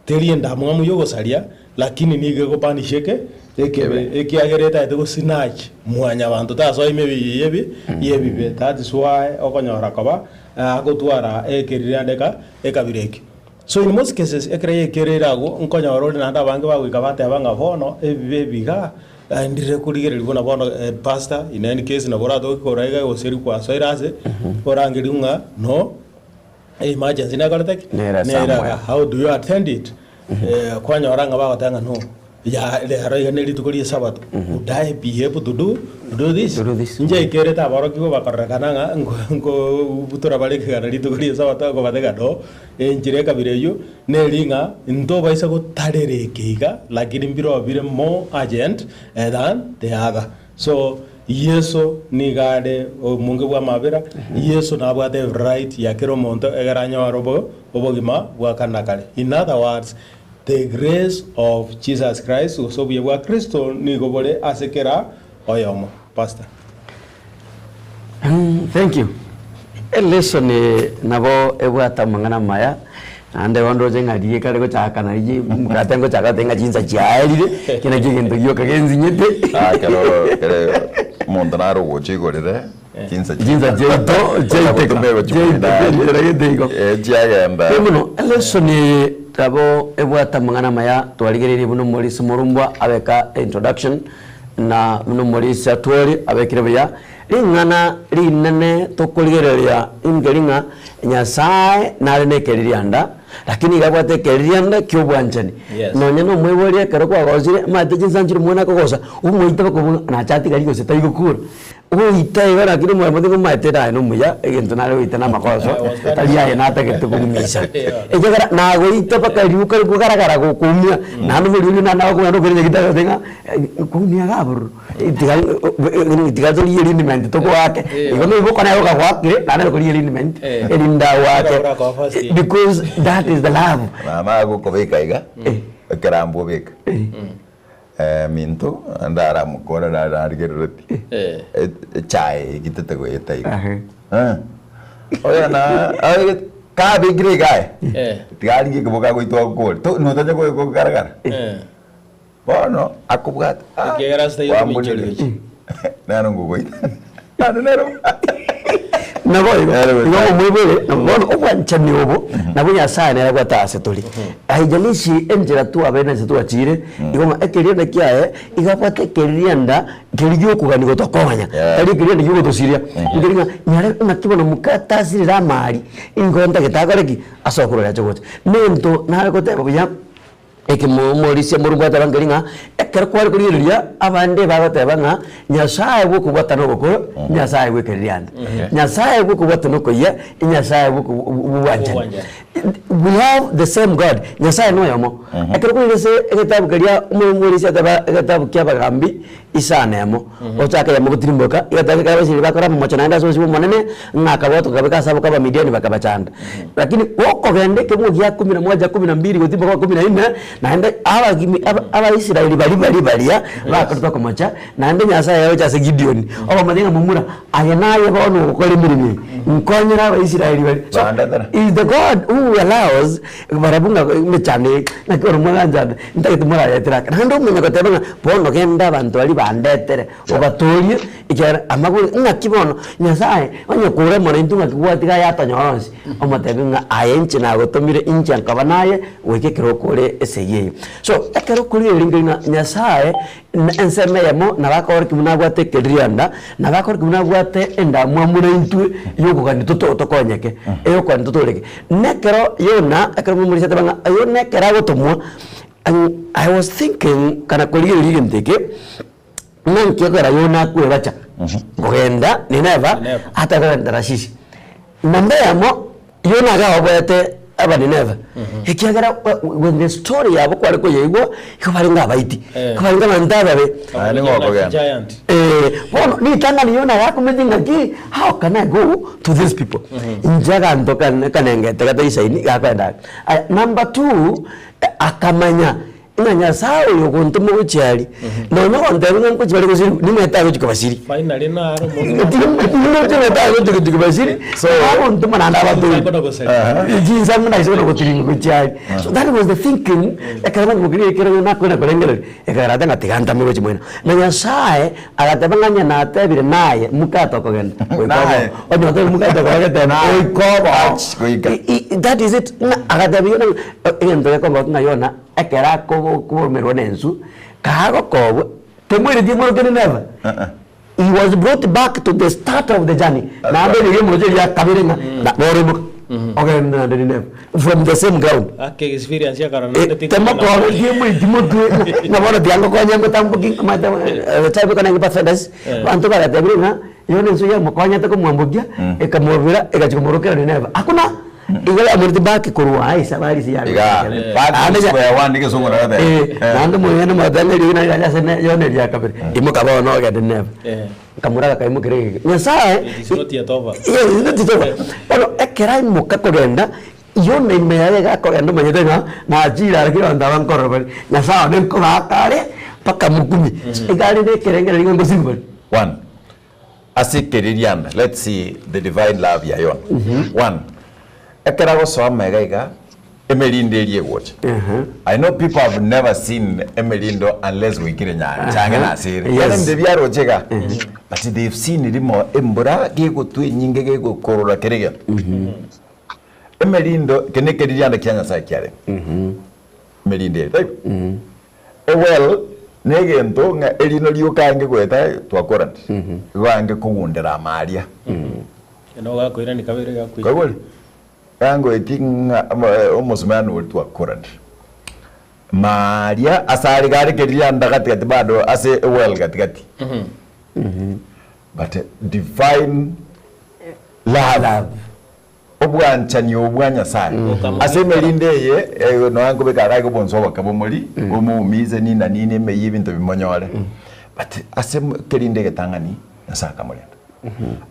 teri endamwamu y'ogosaria, lakini nigo egopanisha eke ekebe, ekiagera etagete gosinach mwanyabanto tasoa ime ebibe yebi yebibe. That is why okonyora koba agotwara ekeririanda eka ekabira eke. So in most cases ekero yekereire agwo, nkonyora ore naende abange bagoika bateba ng'a bono ebibe ebi igaa Ndire korigereria buna bono pastor in any case nabo oratoke korwa iga gose riria kwasoire ase orangerigwe ng'a no emergency nekorete ki? Nere Nere somewhere. iga how do you attend it? Kwanyora ng'a bagoteba ng'a no ya rero iga ne rituko ria esabato would I be able to do to do this? To do this. Inche ekerete aborokigwa bakorerekana ng'a nko nkobutora bare ekeganda rituko ria esabato akobatebia no Enchera ekabira eyio neri ng'a ntobaisa gotarera eke iga, lakini mbirobio bire more urgent than the other. So Yeso nigo are omonge bw'amabera, Yeso nabwate every right ya kera omonto egere anyore obo obogima bwa kare na kare. In other words, The grace of Jesus Christ gose obuya bwa Kristo nigo bore ase kera oyomo. Pastor. Thank you. Elesson eye nabo ebwate amang'ana amaya, naende bono ndoche ng'a riria ekare gochaka nari mokate ngochaka goteba ng'a chinsa chiaerire, ekio nakio egento gioka gensinyete. Ah, ekero ekere omonto nare ogocha oigorere chinsa Chinsa chiaito chiaiteka, chiaiteka enchera gete igo. Eh, chiagenda. Buya mono, elesson eye nabo ebwate amang'ana amaya twarigereirie buna omorisia omorumbwa abeka eintroduction, na buna omorisia twori abekire buya. Ring'ana rinene tokorigereria inkeri ng'a Nyasae nare nekeririanda, lakini iga abwate ekeririanda ki'obwanchani. Yes. Nonya nomoibori ekero kwagosire, omanyete chinsa nchire omwana akogosa, omoite bakobuga nache atigari gose taigokura. Ogoita igo lakini omoyo mobe omanyete naye nomuya, egento nare goita namagoso, tari aye natagete kogumisa. Ekiagera nagoita mpaka riuka rikogaragara gokoumia, naende omoriri naende agokobua naende okoira nyagetari agoteba ng'a koumia iga bororo. Tiga tiga torigie liniment togoake igo nigo okona igo kagoakire naende okorigia liniment erinde agoake Ora koa first aid. because that is the love. Mama agokobeka iga, ekerambu obeka. Minto ndaramokora narigerereti echae egitete goeta iga. Oyo na kabekire iga aye, tiga arigie ekeboka agoitwa agokore, notacha gokaragara. Bono akobwata, ah, Ekiagera ase taiyo kwambonire. kominchoria gochia. Nero ngogoita. Naende nero Nabo igo, Nero igo gocha. omoibore, nabo bono obwanchani obo, nabwo Nyasaye nere abwate ase tore. Haijalishi enchera twabeire na ase twachire, igo ng'a ekerianda kiaye, igo abwate ekerianda keria giokogania gotokonya, Yeah. tari ekerianda giogotosiria. Nkeri ng'a nyare naki bono mokatasirire amari, ingo ntagete akore ki? Ase okorora ache gocha. Nento nare goteba buya. Ekemorisia Omorungu ateba nkeri ng'a ekero kware korigereria abande bagoteba ng'a Nyasaye bw'okobwatana ogokoro, Nyasaye bw'ekeririanda. Nyasaye bw'okobwatana okoyia, Nyasaye bw'obwanchani. Obwanchani. We have the same God, Nyasaye noyomo. Ekero korigereria ase egetabu keria omorisia ateba egetabu kia abagambi isano emo, ochake eyemo gotirimboka, egetabu ekero abasiri bakora amamocho naende ase obosio bw'Omonene, ng'a akabwatwa kakabeka ase aboko Abamidiani bakabachanda. Lakini gokogenda ekebugo gia kumi na moja, kumi na mbili gotimboka kumi na inne, naende abagimi aba Abaisraeli baria baria baria bakorete okomocha, naende Nyasaye agocha ase Gideoni, okomotebia ng'a momura, aye naye bono ogokora emeremo eye, nkonyera Abaisraeli baria. So, Bandetera. is the God who allows barabwo ng'a emechando eye, naki oro mwaganchanda, ntagete morayetere ake. Naende omanya goteba ng'a bono genda abanto baria bandetere, obatoorie, ekiagera amagoro ng'aki bono Nyasaye onye kore mono intwe ng'aki gwatiga aye atonyore onsi, omotebi ng'a aye inche nagotomire inche nkaba naye goika ekero okore esegi eye. So, ekero okorigereria nkeri ng'a Nyasaye na ensemo eyemo nabo akoorokia buna abwate ekeririanda, nabo akoorokia buna abwate endamwamu naintwe yokogania toto tokonyeke, eyokogania totoreke. Nekero Yona, ekero momorisia ateba ng'a Yona ekero agotomwa, I was thinking kana korigereria egento eke, ng'a nki ekogera Yona akwebacha kogenda Nineva, Nineva. atari kogenda Tarashishi. Namba eyemo, Yona iga aoboete Abanineva, ekiagera when the story yabo kware koyeigwa, igo barenge abaiti, Eh. igo barenge abanto ababe. Aye nigo okogenda. Giant. Eh, bono ritang'ani Yona gakumeti ng'aki, how can I go to these people? Inche aganto kane kanengete gataisaini gakoenda ake. Aya, number two, akamanya Ng'a Nyasae oyo ogontoma gochia aria, nonya ogontebia ng'a nkochia bare gosiri, nimanyete agochia kobasiria. Finally naro omonto Nimanyete agochia gochia kobasiria, So- agontoma naende abatoorie. Chinsa goseria. Chinsa buna ase buna gotiringa gochia aria. So that was the thinking, ekero naimokirie ekero nakoenda korengereria, ekagera ate ng'a tiga ntame gochia moino. Na Nyasaye agateba ng'a onye natebire naye, mokate okogenda, goika Naye. obo. Onye otebire mokate okogenda, Naye. goika obo. Ach, goika. I- i- That is it. Ng'a agatebia Yona ng'a egento gekongokia ng'a Yona Ekero akorumerwa nensu, kagokobwa, temweretie moroke Nineva. He was brought back to the start of the journey. That's Naende right. riria omoche ria kabere ng'a na bono imoka ogende naende Nineva from the same ground. Ake experience ya kare naende tikonyara. Temokobetie moiti motwe ng'a bono tiga ngokonye ngotamboki omanyete echabe ekero nenge pathfinders, abanto bagatebire ng'a yono ensu yamokonyete komwambokia, ekamobera egachia komorokera Nineva. Hakuna! Igo yamorete back korwa aa esabari ase yare Iga, gochia. back to Naende ja- square one egesongo nayo Eh, Eh. naende moyene motebe eriogi nario riacha ase ne- Yona eria kabere, imoka bono ogende Nineve. Eh. Nkamora agakaimoka egeke. Nyasaye It is not yet over. Yes, it's not yet over. Bono ekero aimoka kogenda, Yona ime yaye iga akogenda omanyete ng'a nachire are kera abanto aba nkorora bare, Nyasaye one nkobaaka are mpaka mokumie. Iga are na ekerengererio ng'a ngosibwa bare. One, ase ekeririanda, let's see the divine love ya Yona. One, ekero agosoa amaiga iga, emerindo eria egocha. I know people have never seen emerindo unless goikire nyancha ang'e na ase ere. Yes. Yaani ebinto ebiaroche iga, but they've seen rimo embura gegotwa enyinge gegokorora kera egento. Emerindo, eke na ekeririanda kia Nyasaye kiarenge. Emerindo eria, taibo? Ewell, negento ng'a erino rioka ange goeta twakorande, igo ange kogundera amaria. Eno gakoirania kabere gakoira. Kwaigure? Gangoeti ng'a omosumeno oria twakorande. Maaria ase are gare keririanda gati gati bado ase ewell gati gati. But divine love. Obwanchani obo bwa Nyasae ase emerinde eye, nonya nkobeka iga iga obonso oboke bomori, bomoumize nina nini emeyio ebinto bimonyore, but ase kerinde egetang'ani Nyasae akamorenda.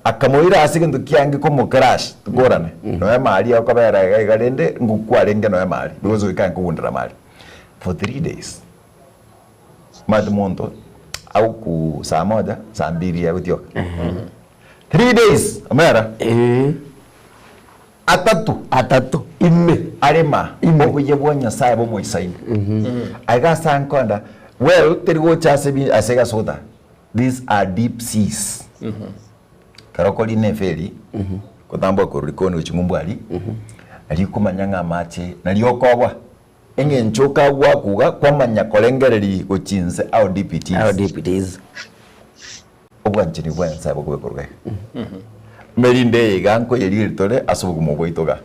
Akamoira ase egento kiange komocrush, tokorane, nonya maria okobera iga iga rende ngokwa arenge nonya maria, because goika aye nkogundera maria for 3 days. Omanyete monto agokuu saa moja, saa mbili agotioka. 3 days omera Ee. Atato. Atato ime. Arema Ime. obuya bwa Nyasaye bomoisaine. Aiga ase ankonda well teri gocha ase bi ase egasota these are deep seas. Ekero okorina eferi gotamboka korwa rikoni gochia ng'umbu aria, nario okomanya ng'a amache nario okoboa eng'encho okagwakuga kwamanya korengereria gochia inse how deep it is. How deep it is. Obwanchani bwa Nyasae bokobe korwa iga. Merinde eye iga nkoyerigeria tore ase obogima bwaito iga.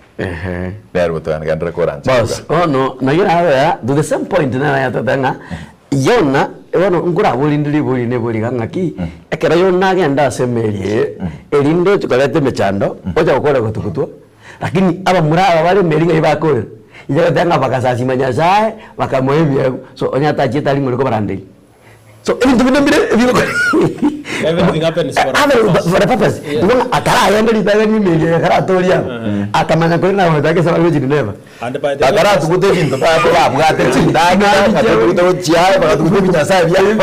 Nere gotogenderera korancha Boss, iga. bono naki nabea to the same point nere yatotebia ng'a Yona bono nkoraborinde ribori nebori iga ng'aki, ekero Yona agenda ase emeri eye, erinde oche koreta emechando, ocha gokora gotugutwa, lakini abamura aba bare emeri ng'ai bakorera? Inche goteba ng'a bagasasima Nyasaye, bakamoa ebiegwa, so onye atachiete aria ng'ore kobaranderia. So ebinto binde mbire ebigokora Everything happens for a Happens purpose. for a purpose. Yeah. Igo ng'a akaragende ritang'ani emeri eye akaratoria aba, akamanya kore nagoeta ake ase gochia Nineva. And by the way, Bakaratugute ebinto babo babwate chindagera, bakatugute gochia, bakatugute ebinyasae biabo. And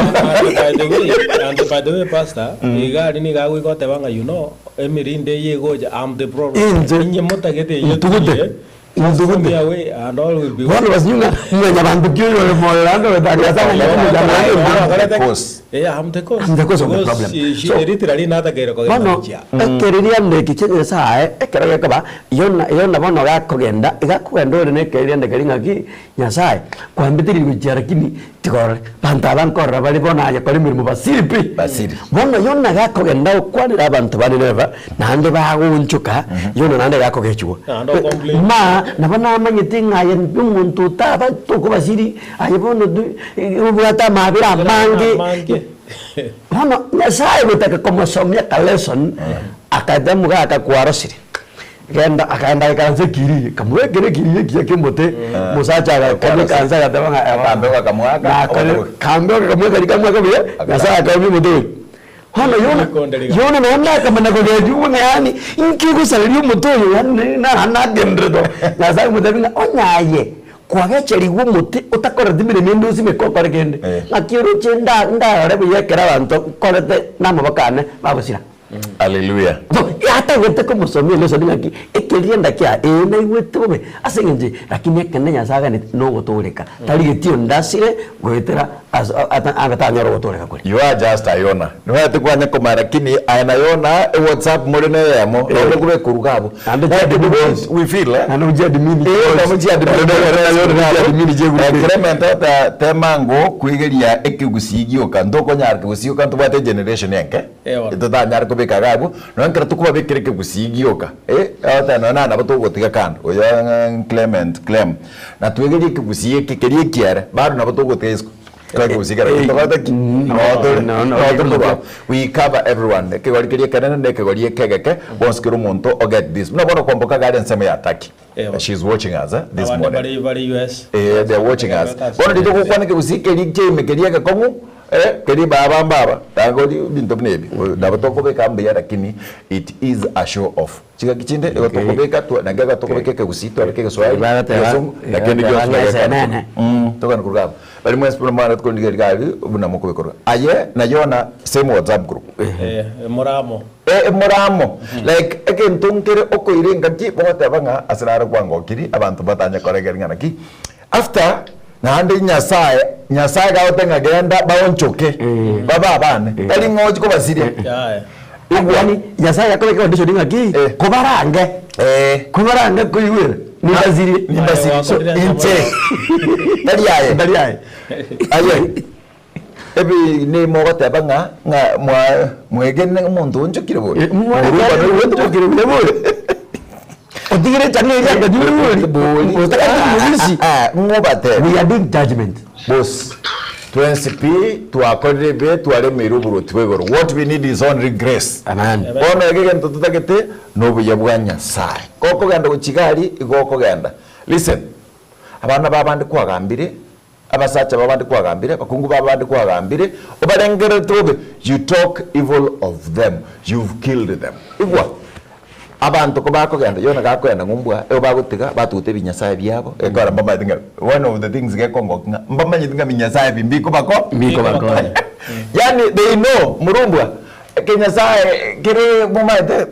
by the way, and by the way, pastor, iga aria nigo agoika oteba ng'a you know, emerinde eye egocha, I'm the problem. Inche. Inye motagete eye Ntugute. etuye, Ntugute. me away and all will be Bono basinywe ng'a mwanyabanto ki oyo ore moyo naende ogotangaza ng'a Yeah. mwanyabanto The cause. Yeah, I'm the cause. I'm the cause of the Because problem. she- she So, literally natakeire kogenda bono gochia. ekeririanda eke kia Nyasaye ekero gekoba Yona Yona bono gakogenda iga akogenda ore na ekeririanda keria ng'aki Nyasaye kwambetereiri gochia lakini tiga orore banto aba nkorora bare bono aye kora emeremo basiri pi. Basiri. Bono Yona gakogenda gokwanera abanto ba Nineva naende bagoonchoka, Yona naende gakogechigwa. Naende ocomplain. Ma nabo namanyete ng'a aye nomonto otaba tokobasiri, aye bono tu obwate amabera amange. Amange. Bono Nyasaye gotaka komosomia akalesson, akaeta omogaka kwarosire, genda akaenda agaikaransa ekiriri, akamobekera ekiriri ekiya kia omote, omosacha agakania ekansa agateba ng'a eba Akambe bakamoaka, nakore obotuko. kambe bakamoaka rikamoaka buya, Nyasaye akaumia omote oria. Bono Yona, Yona naende akamanya kogechigwa ng'a yaani inki ogosareria omote oyo yaani na nagenderete oo. Nyasaye akamotebia ng'a onye aye kwagecherigwe omote otakoreti emeremo ende osimeke okore kende, ng'aki oroche nda ndarore buya ekero abanto nkorete namaboko ane bagosira. Hallelujah. So, atagete komosomia elesson ng'aki ekerianda kiaye ee naigwete bobe ase eng'encho eye, lakini ekende Nyasaye aganeti nogotooreka, tarigeti onde asire goetera ase anga tanyora ogotooreka koria. You are just a Yona. Nibaete kwanya komanya lakini aye na Yona e WhatsApp more na eyemo nabo mokobeka koruga abwo. Naende Why did chiadmin we feel eh? Naende ochiadmin Eh, nabo chiadmin chiadmin chiegurupire. Clement tata temango kwegeria ekegusii gioka ntokonyara kegusii gioka ntobwate egeneration enke Ewa. totanyare kobeka iga abwo nonya ekero tokobabekera ekegusii gioka eh, ogoteba nonya nabo togotiga kando oyo ng'a Clement Clem na twegerie ekegusii eke keria ekiere bado nabo togotiga isiko Twa ekegusii kere Eh, tobwate ki? mm, Noo tore no, no, noo tore no. korwa we cover everyone ekegori keria ekenene na ekegori ekegeke bonsi kera omonto o get this buna bono kwamboka iga are ensemo ya Turkey Ewa. she is watching us eh, this Abande morning bari bari US. Eh, they are watching us. Bono riria togokwana ekegusii keria kiaime keria egekong'u. Eh, keria baba mbaba, tanga orie ebinto buna ebi, nabo tokobeka mbuya lakini it is a show off. Chingaki chinde igo tokobeka twa naki iga tokobeka ekegusii twabeka egeswahili, Bagateba, egesongo, lakini bagateba gionsi ng'a bagekora. esenene. Togende korwa abwo. Baria mwensi buna mwareti korigereria iga aria buna mokobekorwa. Aye na Yona same WhatsApp group. Eh, moramo. Eh, moramo. Like egento nkere okoira engaki mogoteba ng'a ase naro kwangokiri abanto mbatanye koregeria ng'a naki. After naende Nyasaye, Nyasaye gagoteba ng'a genda baonchoke babe abane, tari ng'a ochi kobasiria. Yaya. Igwa. Yaani Nyasaye akobeka condition ng'aki Eh. kobarange Eh. kobarange koigwera nimbasirie Nimbasirie. Aye, wakorire Inche. Tari aye. Tari aye. Aye. Ebi nimogoteba ng'a ng'a mwa mwegene omonto onchokire bori. Eh, mwa- Orumba noigwete onchokire buya bori. Otigire echang'a eria akanyure bori. Bori. Otagete omobisi. Ah, ah, ng'obatebe. We are doing judgment. Boss, twensi pi twakorire ebibe twaremeire oboruoti bwa igoro. What we need is only grace. Amen. Bono eke egento totagete nobuya bwa Nyasaye. Gokogenda gochia iga aria, igo okogenda. Listen, abana ba abande kwagambire, abasacha ba abande kwagambire, abakungu ba abande kwagambire, obarengererete bobe, you talk evil of them, you've killed them. Igwa, abanto kobakogenda, Yona gakogenda ng'umbwa, igo bagotiga batuguta ebinyasae biabo, ekero mbamanyete ng'a one of the things gekongokia ng'a mbamanyete ng'a ebinyasae ebi mbikobako, Mbikobakonya. Yaani they know morumbwa, ekenyasae kere momanyete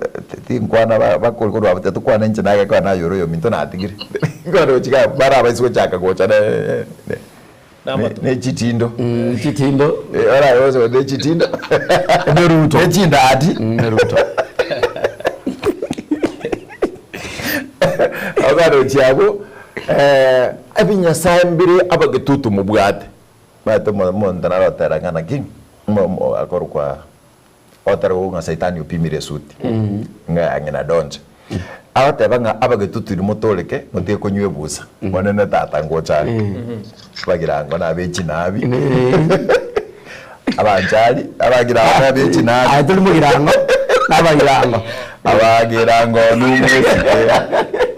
tinkwana ba bakori korwa abwo titokwana inche naye gekogera naye ore oyominto natigire. Nkwana gochia iga barabaise gochaka gocha ne ne Namato. ne chitindo. Chitindo. Orabe ne chitindo. Emeruto. Ne chindati. Emeruto. Okarochia abwo ebinyasae mbire abagetutu mobwate. Omanyete omonto nare otera ng'a naki, akorokwa otera ng'a saitani opimire esuti, ng'a ng'ina donche. Agoteba ng'a abagetutu inwe motoreke, motige konywa ebusa, monene tata ngocha are. Abagirango na abechinabi, abanchari, abagirango na abechinabi. Aye tori mogirango, na abagirango. Abagirango numwesike,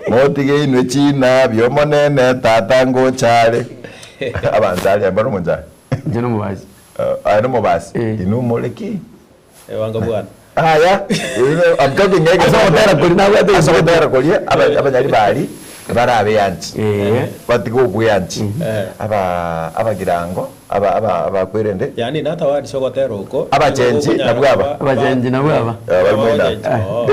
motige inwe chinabi, omonene tata ngocha are. Abanchari aba nomonchari? Inche nomobasi. Aye nomobasi? Eh. Inwe more ki? Ebanga bwana. Aya, I'm talking ege. Ase ogotera koria nabwate Ase ogotera koria, aba- abanyari bari, barabeanchi. Eh. Batige obweanchi. Eh. Aba abagirango, aba aba abakwerende. Yaani natawari ogotera oko. Abachenchi nabwo aba. Abachenchi nabwo aba. Eh, bari mwenda. Abachenchi, oh.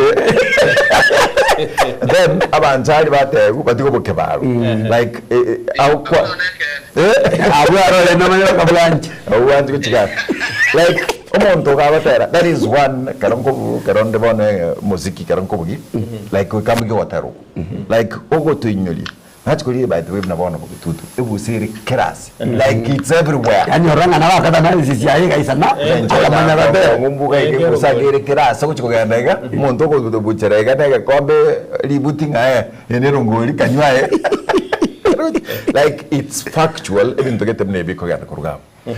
Then abanchari batebu batige obokebaro. Like eh, eh, au kwa Eh. Abwo arore namanya bakabwancha. Obwanchi gochika. Like omonto ogabatera that is one kero nkobu kero nde bono eh, muziki kero nkobugi like goika mbugi ogotera oko like ogotoinyoria nachi koria by the way buna bono bogetutu ebusa ere kerasi like it's everywhere. Yaani orang'ana bakata na esisi yaye igaisana, akamanya gotera. Ng'umbuga eke ebusa ere kerasi ogochi kogenda iga omonto ogobuchera iga na egekombe ributi ng'a eh ere erongori kanywa aye like it's factual ebinto gete buna ebi bikogenda koruga abwo.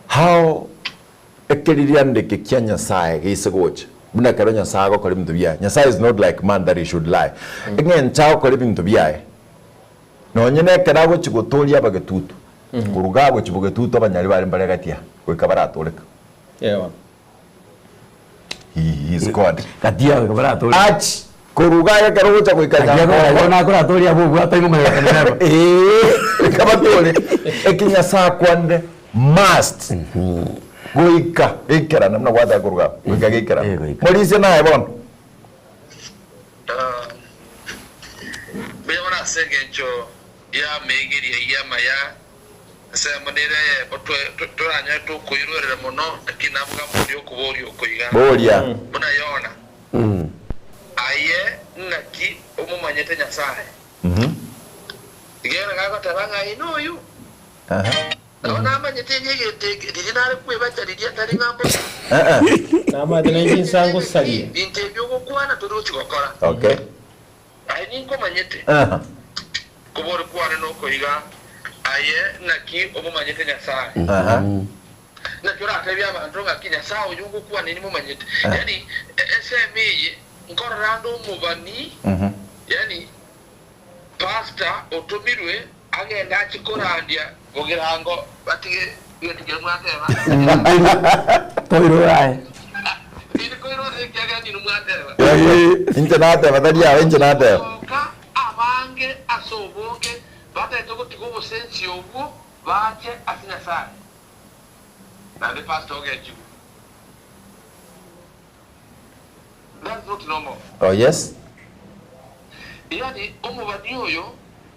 How ekeririanda eke kia Nyasaye geise gocha buna ekero Nyasaye agokora ebinto biaye Nyasaye is not like man that he should lie eng'encho agokora ebinto biaye nonye na ekero agochi gotoria abagetutu koruga agochi bogetutu abanyari bare mbare gati aa goika baratoreka. Ewa. He is God. Gati yao iga baratoria. Ach koruga iga ekero ogocha goika Gati yao Nyankongo. iga nakoratoria abwo obwate ime omanyete neba. Ee, goika batore. Eki Nyasaye akwanire must goika geikerane buna gwataka koruga abwo goika geikerane. Eh, goika. Morisia naye bono. Ah, mbuya mono ase engencho y'amaigerio ayio amaya, ensemo nere eyemo twe- twe- toranyare tokoirwerera mono, lakini nabwo mboria okoboria oko iga. Boria. Buna Yona, aye ng'aki omomanyete Nyasae? Igere gagoteba ng'a aye noyo. Nabo namanyete enye egento eke, riria nare kwebacha riria tari ng'a mbobe. Namanyete ne chinsa ngosaria. Binto ebi ogokwana tori gochi gokora. Okay. Aye ninkomanyete. Kobori kwane nokoiga, aye naki omomanyete Nyasae? Naki oratebie abanto ng'aki Nyasae oyo ogokwana nimomanyete? Yaani esemi eye nkorora ande omobani, yaani pastor otomirwe agende achie korandia bogirango batige. Egento keria mwateba. Toirora aye. Tindi koirorera ekiagera ninwe mwateba. Inche nateba tari aba inche nateba. Goika abange ase obonge batagete gotiga obosensi obwo bache ase Nyasae. Naende Pastor ogechigwe. That's not normal. Oh yes. Yaani omobani oyo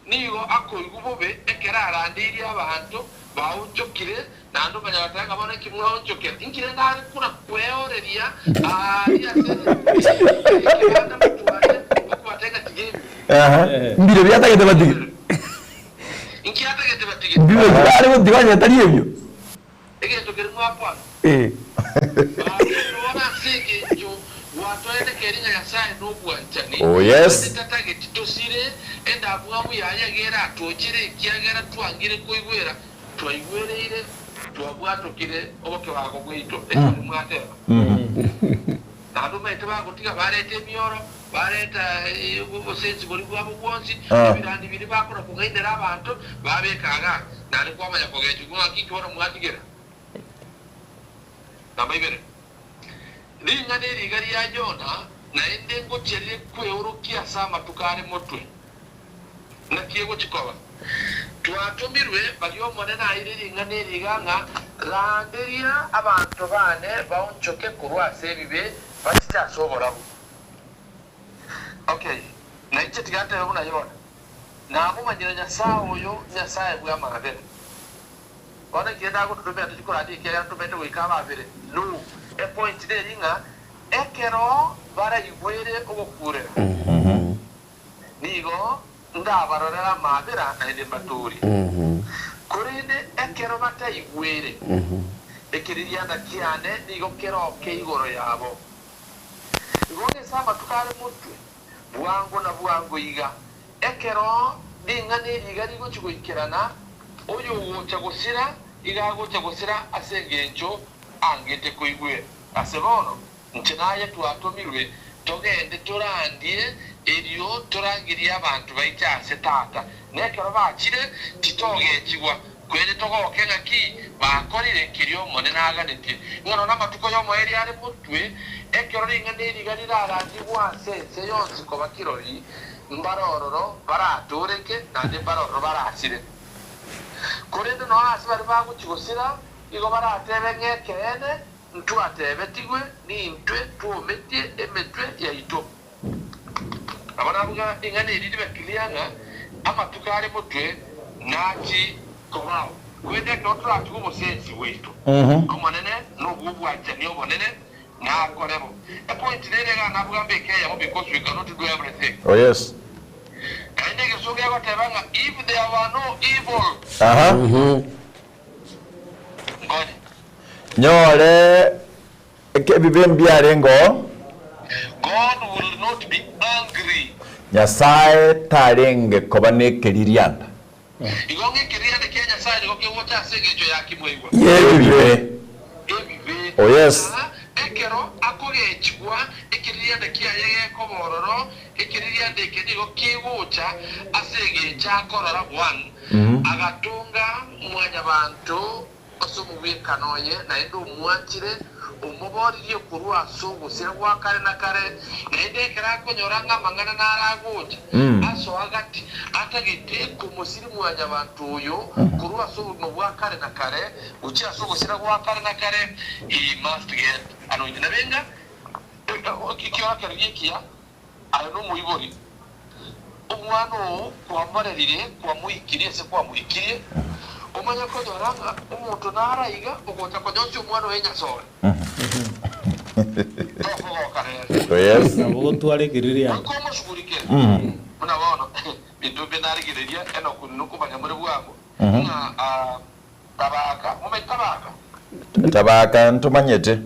nigo akoigwa bobe ekero arandeirie abanto baonchokire, naende omanya goteba ng'a bono inki mwaonchokera? Inki rende are kona kweoreria aaria ase ekebanda motware okobatebia ng'a tiga ebibe? Aha. Mbire biatagete batige. Inki atagete batige? Mbibe are gotiga onye tari ebio. Egento keria mwakwana. Ee. Babeire bono ase engencho gwatoenekeire ng'a Nyasae nobwanchani, Oh, yes. naende tatageti tosire, endamwamu yaye iga eratwochere, ekiagera twangire koigwera, twaigwereire, twabwatokire obokebago bwaito. Ekio mwateba. Naende omanyete bagotiga bareta emioro, bareta obosensi boria bwabo bwonsi, ebirandi biria bakona kong'ainera abanto, babeka igaa, naende kwamanya kogechigwa ng'a nki bono mwatigera. Namba ibere, ring'ana eri iga ria Yona naende ngochia rire kweorokia ase amatuko are motwe. Naki egochia koba? Twatomirwe baria Omonene aire ring'ana eri iga ng'a, Randeria abanto baane baonchoke korwa ase ebibe bachiche ase oborabu. Okay, na inche tiga ntebe buna Yona, Namomanyire Nyasae oyo, Nyasae bw'amabera. Bono ekero ndagototomera tochie korandia ekiagera ntomete goika ababere. No, epoint neri ng'a ekero baraigwere ogokuurera, Nigo ndabarorere amaabera naende mbatoorie. Korende ekero bataigwere, ekeririanda kiane nigo keroke igoro yabo. Igo ng'ese amatuko are motwe, bwango na bwango iga, ekero ring'ana eri iga rigochia goikerana, oyogocha gosira iga agocha gosira ase engencho angete koigwera. Ase bono Inche naye twatomirwe togende torandie, erio torangerie abanto baiche ase Tata. Na ekero bachire, titogechigwa, korende togoke ng'aki bakorire keria Omonene aganetie. Ng'a nonya amatuko y'omoerio are motwe, ekero ring'ana eri iga rirarandigwe ase ense yonsi koba kirori, mbare ororo baratooreke, naende mbare ororo barasire. Korende nonya ase baria bagochia gosira, igo baratebe ng'a ekeene Ntwatebetigwe nintwe twometie emetwe yaito. Nabo nabuga ring'ana eri ribe clear ng'a amatuko are motwe nachi kobao. Korende ekero toratige obosensi bwaito, Omonene nobwo obwanchani obonene nakore bo. Epoint nere igaa nabuga mbeke eyemo because we cannot do everything. Oh yes. Naende egesuo gegoteba ng'a if there were no evil. Aha. Nkonye. Nyore ebibe mbiarengeo. God will not be angry. Nyasae tarenge koba nekeririanda. Igo ng'a ekeririanda kia Nyasae nigo kegocha ase engencho ya kimwaigwa. Y'ebibe. Ebibe. Oh yes. Na ekero akogechigwa, ekeririanda kiaye gekoba ororo, ekeririanda eke nigo kegocha ase engencho akorora one, agatonga mwanyabanto Ase omogwekano oye, naende omwanchire, omoboririe korwa ase ogosira gwa kare na kare, naende ekero akonyora ng'a amang'ana naro agocha, asoa gati, atagete komosiria Mwanyabanto oyo korwa ase obogima bwa kare na kare gochia ase ogosira gwa kare na kare, he must get anointed. Nabo enga ekiorokererio ekiya, aye nomoibori, Omwana oo kwamorerire, kwamoikirie ase kwamoikirie, omanye konyora ng'a omonto nare aiga ogocha konyosia omwana oye Nyasore. Tokogoka rere. Yes. Nabo gotwara ekeririanda. Goika omoshugurikere. Buna bono, binto mbi narigereria, Enoku nokomanya more bwango, ng'a ah, Tabaka, momanyete Tabaka? Tabaka ntomanyete.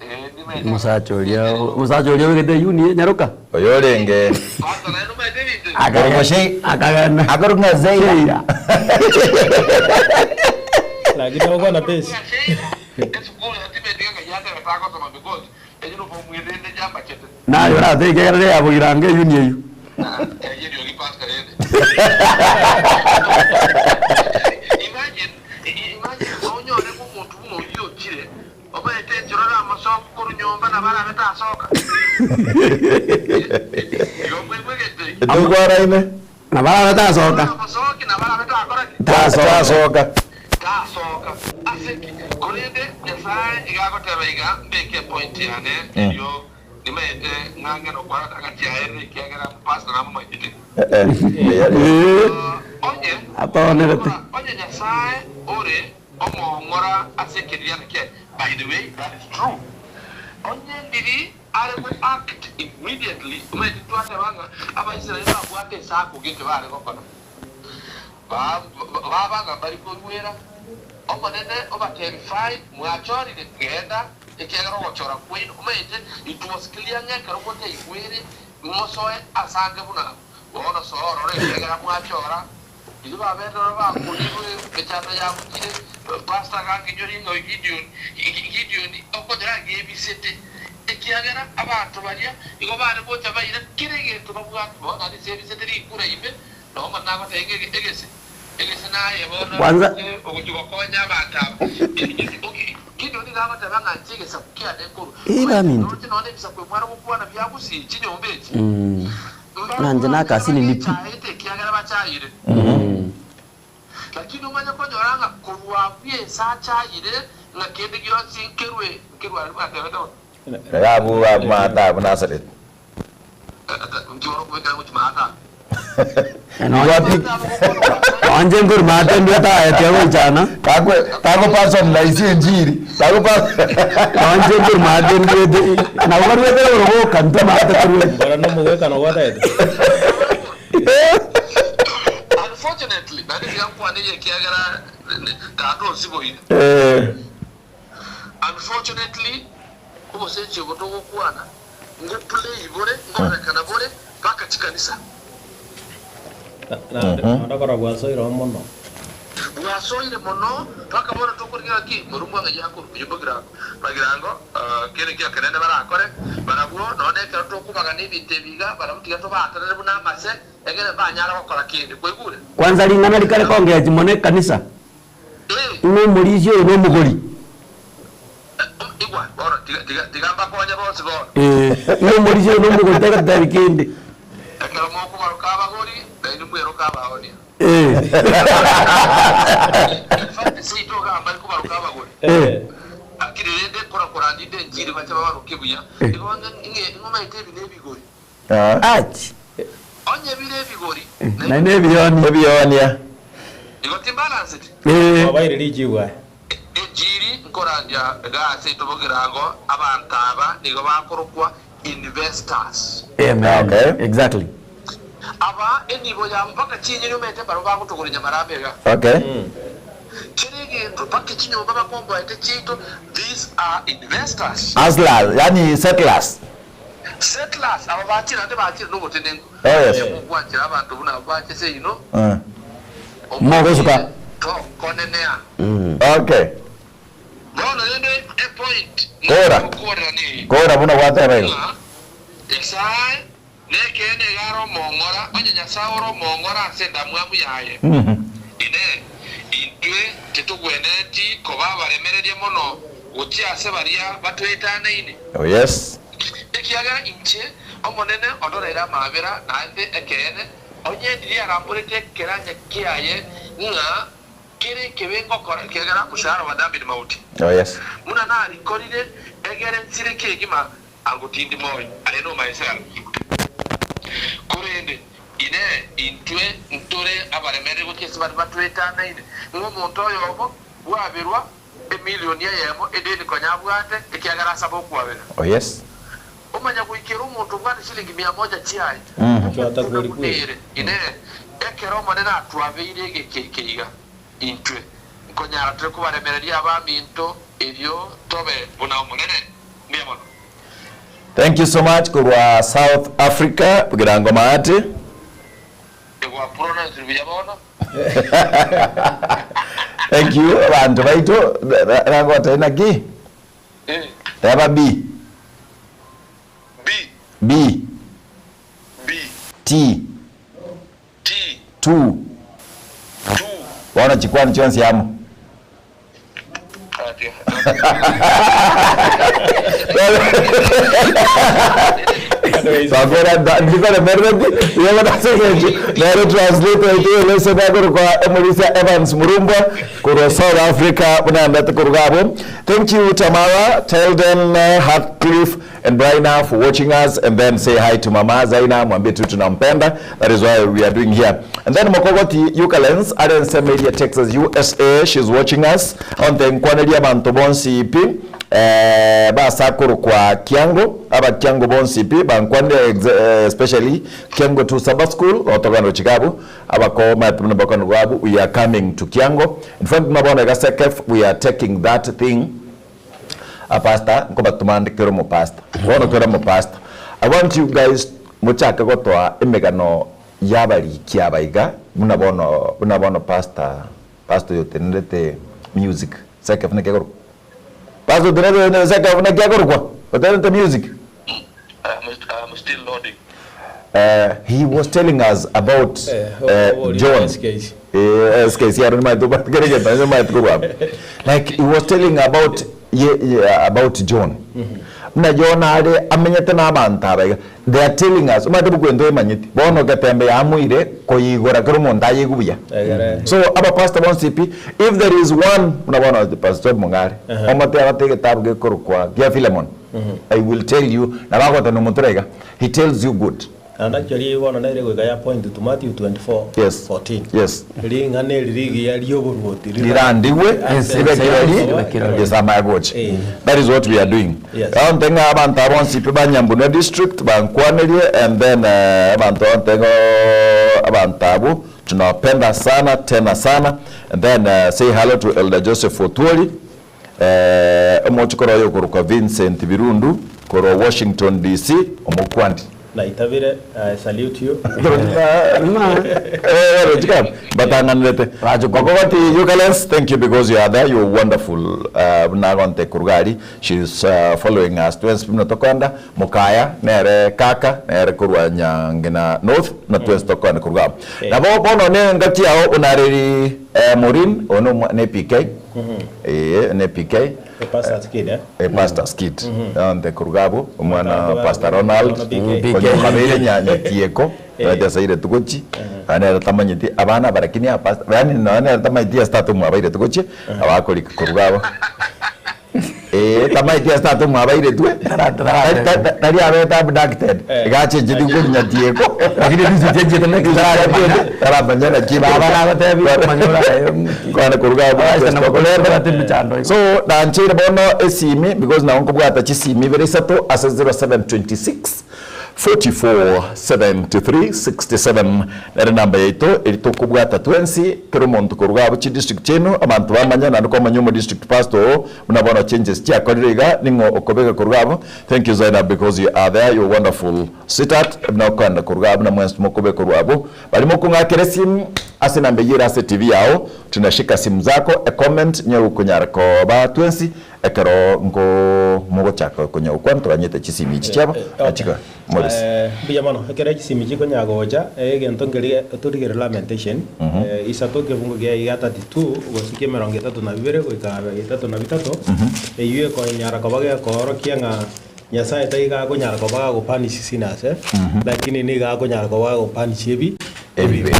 Eh, nimanyete. Omosacha oria omosacha oria obegete uni nyaroka. Oyo orenge. Pastor, naye nomanyete ebinto ebi? Akagenda Orogoshe- akagenda. Akorokwa ng'a Zeira. Sheila. Lakini ogokwana pesi. Esukuru yatimeti ng'a yatebete agosoma because eyuniform ende yamachete. Naye oratebe ekiagera neyabogire ange eyuni eyio. Eyio eriogi pastor rende. Imagine, imagine. nyomba nabo arabe tasoka. Igo nkoigwa egento ekio. Toigwaraine. Nabo arabe tasoka. Omosoki nabo arabe takora ki? Tasoka. Tasoka. Tasoka. Ase ki? Korende Nyasae iga agoteba iga, mbeke epoint yane erio nimaete ng'a ng'e nokwana agati aye ekiagera pastor namomanyete. Onye Atonerete. onye Nyasae ore omong'ora ase ekeriana kiaye, by the way that is true. Onye ndiri are go act immediately, omanyete twateba ng'a Abaisraeli babwate esaku gete bare gokora. Baba ng'a mbari koigwera, Omonene obateebie, Fine, mwachorire, genda, ekiagera ogochora kwaino, omanyete, it was clear ng'a ekero motaigwere, mosoe ase ange buna abwo. Bono soa ororo ekiagera mwachora. Riria babete ororo bakorirwe, emechando yabuchire, pastor agankinyora ng'a oyo Gideon, Gideon okonyora agebisete, ekiagera abanto baria igo bare gocha baira kera egento babwate. Bono naende ase ebisete rikura ime, Nao Omonene agotebia ng'a egese, egese naye bono Kwanza. inche ogochia gokonya abanto aba. Gideoni nigo agoteba ng'a inche egesaku kiane nkorwa. Ii, Omanyete baminto. noroche nonya ebisaku ebware gokwana bia gusii chinyomba echi. Ng'a inche nakasini ni pi. Bagechaete ekiagera bachaire. Lakini omanye konyora ng'a korwa abwo ense achaire ng'a kende gionsi nkerwe nkerwe aria bwatebete bono. Iga abwo abwo abwo Nazareth. Nonye nkorwa maate mbia taetia goichana. Tako personalize enchiri. Tako Nonye nkorwa maate mbiete. Nabo baruete igoro boka ntwe maate toruete. Mbora nomogwekano gwataete. Unfortunately, naende tiga nkwane ekiagera tata onsiboire. Unfortunately, obosechi obo togokwana ngo play bore ngororekana bore mpaka chikanisa. Naende okora bwasoire oo mono. Bwasoire mono mpaka bono tokorigia ng'aki morumwa ng'ai akorwa oyio Bogirango. Bagirango kere ekio ekenene barakore barabwo nonye ekero tokobagana ebinto ebi iga barabwo tiga tobaatanane buna amase egere mbanyare gokora kende. Kwaigure? Kwanza ring'ana rikare kongechia mono ekanisa. Ng'a omorisia oyo nomogori. Igwa, bono, tiga, tiga, tiga mbakonye bonsi bono. Ee, ng'a omorisia oyo nomogori tagotebi kende. Ekero mokobaroka abagori, nainwe mweroke abaonia. Ee. In fact, seito igaa mbari kobaroka abagori. Ee. Lakini rende kora korandinde enchiri bache babaroke buya, igo ng'e ng'e ng'omaete ebi nebigori. Achi. Onye bire ebigori, Naende nebionia. Ebionia. Igo timbalanseti. Ee. Kwabaire richibu aye. Enchiri nkorandia iga ase itobogerango, abanto aba nigo bakorokwa investors. Amen. Okay. Exactly. Aba enibo yabo mpaka chinyeni omanyete mbarabwo bagotogora nyamaramba iga. Okay. Kera egento mpaka chinyomba bakomboete chiaito, these are investors. Hustlers, yani settlers. Settlers, aba bachire naende bachire nobotenenku. Oh, yes. Onye mogwanchera abanto buna abwo bache seino, Eh. Mogosuka. tokonenea. Okay. Bono rende epoint Kora. ngokorera neye. Kora buna gwateba igo. Ng'a Nyasae nekeene iga are omong'ora, onye Nyasae ore omong'ora ase endamwamu yaye, Inee, intwe titogwenereti koba abaremereria mono gochia ase baria batwetanaine? Oh yes. Ekiagera inche Omonene ondoreire amaabera, naende ekeene, onye ndiria aramborete ekeranya kiaye ng'a kere ekebe ngokora, ekiagera omoshahara wa dhambi ni mauti. Oh yes. Buna narikorire, egere nsire kegima, ango tindi moyo, aye nomaesero. Korende Inee, intwe ntore abaremereri gochia ase baria batwetanaine, ng'a omonto oyomo bwaberwa emilioni eyemo edeni konya abwate, ekiagera asabe okwabera? Oh yes. Omanya goikera omonto obwate shilingi mia moja chiaye, Chwata omokuna kweri buna kweri. ere. Inee, ekero Omonene atwabeire egeka eke iga, intwe nkonyara tore kobaremereria abaminto, erio tobe buna Omonene? Mbuya mono. Thank you so much korwa South Africa Bugirango Maate. Egwa pronounce buya bono. Thank you abanto baito nagotebia naki teba B B. B B. T T. 2 2. Bono chikwani chionsi amo. tiga. Bakora ndikoremerereti igo bono ase eng'encho nere translator oito eleseni akorokwa Omorisia Evans Murumbwa korwa South Africa buna andete koruga abwo. Thank you Tamara, tell them Hatcliffe and Bryna for watching us and then say hi to mama Zaina mwambie tu tunampenda that is why we are doing here and then Mokogoti Eucalens are ensemo eria Texas USA she is watching us onte nkwanerie abanto bonsi pi eh, basakorokwa Kiango aba Kiango bonsi pi bankwanire exe- especially Kiango to Saba School otogana chikabu abako maete buna bakwana rwabu we are coming to Kiango in fact buna bono iga SECF we are taking that thing A pastor nkobatoma ande kera omopastor. Bono kera omopastor. I want you guys mochake gotoa emegano y'abariki aba iga buna bono buna bono pastor pastor oyo otenerete music SECF naki akorokwa? Pastor otenerete SECF naki akorokwa? Otenerete music? I'm, I'm still loading. He was telling us about Eh, John. SKC. Eh, SKC aro nimaete obwate kere egento naende nimaete korwa abwo. Like he was telling about ye, ye, about John. Buna John are amenyete na abanto aba iga. They are telling us, omanyete bokwento emanyeti. Bono getembe yamoire koyigora kera omonto ayigwe buya. Egere. So abapastor bonsi pi, if there is one, buna bono Pastor Job Mong'are, omote abate egetabu gekorokwa gia Philemon. I will tell you, nabo agoteba nomotura iga, he tells you good. Naende actually bono nere goika ya point to Matthew 24, Yes. 14. Yes. Ring'ana eri rigiya ri'oboruoti rira- Rirandigwe, Ase ribe ense kirori, yonsi, kirori. yes, amaya gocha. Eh. That is what we are doing. Yes. Onte ng'a abanto aba bonsi pi ba Nyambunwa district bankwanerie and then eh, abanto onte ng'o abanto abwo tunawapenda sana tena sana and then eh, say hello to Elder Joseph Otwori Omochokoro oye okorokwa Vincent Birundu korwa Washington DC, omokwandi. Naitabire, I salute you. Mbatang'anerete. Bakogoti Eucalens, thank you because you are there, you're wonderful. Buna agonte koruga aria, she is following us twensi buna tokoenda, mokaya nere kaka, nere korwa Nyangina North, buna twensi tokoenda koruga amo. Nabo bono ne engaki yao buna areri Maureen, oyo ne PK, Ee, ne PK. A pastor's kid, eh? A pastor's kid. Onte koruga abwo, omwana Ba- Pastor Ronald, Ronald BK. konya okabeire nya- nyatieko, Eh. asaire tugochi, naende ere tamanyeti, abana aba lakini a pastor, yaani nonya nere tamanyeti ase tata omwabaire tugochie, abakorika koruga abwo. Ee, tamanyeti ase tata omwabairetwe, Tara- tari- tari- tari abete abducted, Eh. iga achenchetie korwa nyatieko. Lakini risu chiachiete naki taramanya. Taramanya naki Baba nagotebi komanya ora Kwane koruga abwo, Abaisa nabo koreta emechando igo. So nancheire bono esimi because nabo nkobwata chisimi ibere isato ase 0726 44 73 67 nere namba yaito eri tokobwata twensi kera omonto koruga abwo chidistrict chiaino abanto bamanya naende kwamanya omodistrict pastor oo buna bono changes chiakorire iga ning'o okobeka koruga abwo thank you Zainab because you are there you're wonderful sweetheart buna okoenda koruga abwo na mwensi mokobeka korwa abwo Baria mokong'akera esimu ase enamba eyio ere ase TV yao, tunashika simu zako, ecomment nyare gokonyara koba twensi ekero nko mogochaka konya gokwana toganyete chisimi echi chiabo nachika Morris. Mbuya mono, ekero chisimi chikonya gocha, egento nkeria torigere Lamentation, isato ekefungo kia iga 32 gose kia emerongo etato na bibere goika etato na bitato, eyio ekonyara koba gekoorokia ng'a Nyasae taiga akonyara koba gagopanish sinners, lakini nigo akonyara koba gagopanish ebi Ebibe.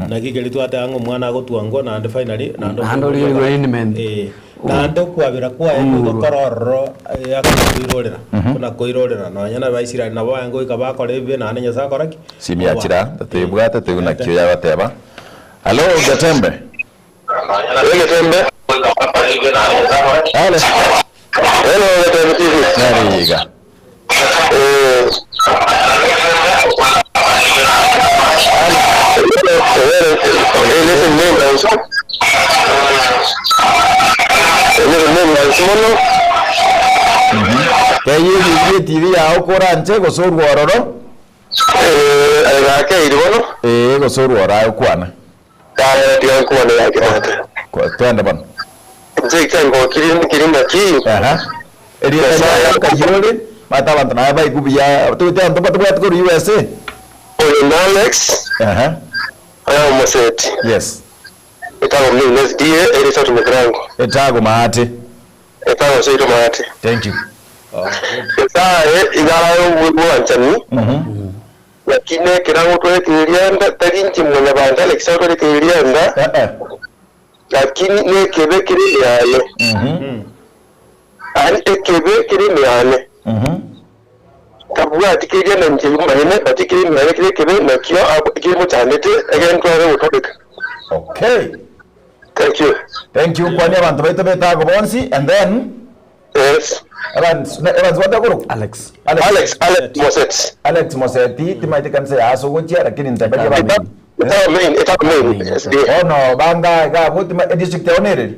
Naki keria twateba ng'a omwana agotwangwa naende finally naende Naende origerigwe arraignment. Eh, naende okwabera kwaye nigo kore ororo eh, akonya koirorera, kona koirorera nonya na abaisraeli nabo baye goika bakora ebibe naende Nyasae akora ki? Simi yachira tebwate teigo naki oyo agoteba. Hallo Getembe. Getembe. Halo. Hello Getembe TV. Nere iga. Teiyo ebibe TV yao koranche gose orwororo. Ee gose orwororo aye okwana. Twende bono. Aha. Erieta riaye Kayole, mate abanto naye baigwe buya, togocha abanto mbatobwati korwa USA. Aha. Yes. Etago maate. Etago seito maate. Thank you. Nyasaye iga arae obwanchani, lakini ekero agotwerekereria enda, tari inche mwanyabanto Alex agotwerekereria enda, Eh eh. lakini nekebe kere ime yane. Yaani ekebe kere ime yane. Tabwati keria na inche omonyene, but ekere ime yane kere ekebe nakio kemochandete, egere ntware gotobeka. Okay. Thank you. Thank you. Kwani abanto baito betago bonsi and then Yes. Evans, ne- Evans watakorokwa? Alex. Alex. Alex, Alex Moset. Alex Moseti timaete kanisa ya ase ogochia lakini ntabaria Eta, ba eta main, eta main. SDA. Bono banga iga abwo tima edistrict yao nereri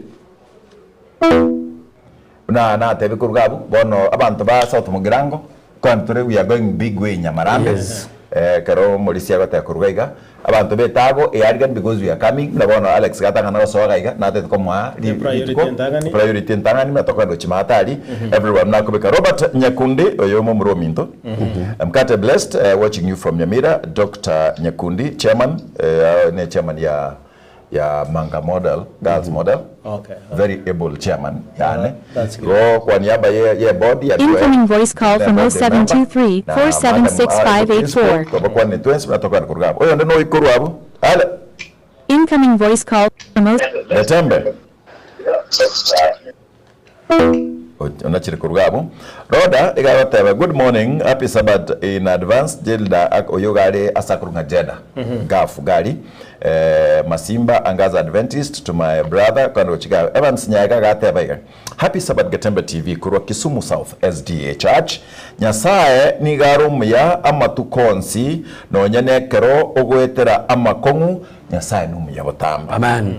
buna natebia koruga abwo bono abanto ba South Mugirango kwani tore we are going big way Nyamarambe Yes. eh, ekero omorisia agoteba koruga iga abanto betago earigani because we are coming buna bono Alex gatang'ana gosoa iga natete komoa ri- The priority rituko entang'ani. priority entang'ani buna tokogenda gochia maate aria everyone nakobeka Robert Nyakundi oyo omomura ominto Mkate blessed eh, watching you from Nyamira Doctor Nyakundi chairman eh, ne chairman ya ya Manga Model Girls Model Okay. very able chairman yani That's good. go kwa niaba ye, ye board ya Incoming voice call from 0723 476584. kwa ni twins natoka kuruga oyo ndo noikoru abo ale Incoming voice call from 0 Letembe onachire kuruga abo roda igabateba good morning happy sabbath in advance jilda ak- oyo gari asakurunga jeda gafu gari eh, masimba angaza adventist to my brother kwando chika evans nyaga gateba iga happy sabbath getembe tv kurwa kisumu south sda church nyasaye nigarumuya amatukonsi nonya nekero ogwetera amakong'u nyasaye numuya botamba Amen.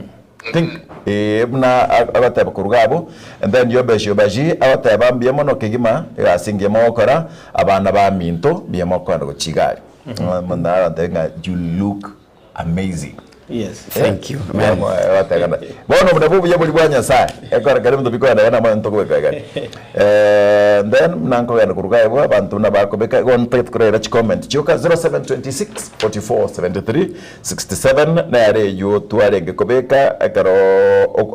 think eh buna abateba kuruga abo and then yobeshi yobaji abateba mbuya mono kegima egasingia mogokora abana ba minto mbuya mokoenda gochigari ng'a you look amazing Yes. Thank you. Amen. abategana bono buna bubuya bori bwa nyasaye ekora kare binto bikoenda na monto kobeka iga eh then muna nkogenda kuruga ebo abantu buna bakobeka igo ntagete korera chicomment chioka 0726 44 73 67 nere eyo twarenge kobeka ekero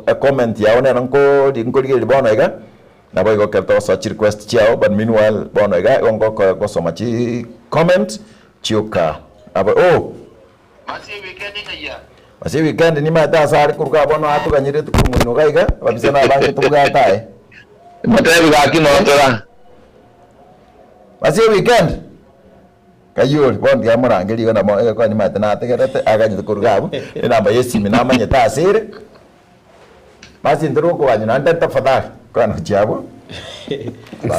ecomment yao nero nkori nkorigereria bono iga nabo igo ekero togosoa chirequest chiao but meanwhile bono iga igo ngokora gosoma chicomment chioka abo oh Masi weekend ngaya. Ase weekend nimanyete ase are koruga bono atoganyire tukomoino iga iga ababisa na abange tobwate aye. Matebi gaki notora. Ase weekend kayori bono tiga morangerie igo nabo egekora nimanyete nategerete aganyete koruga abwo enamba ya esimi namanyete ase ere basi intwe rokoganywa naende tafadhali kwana gochia abwo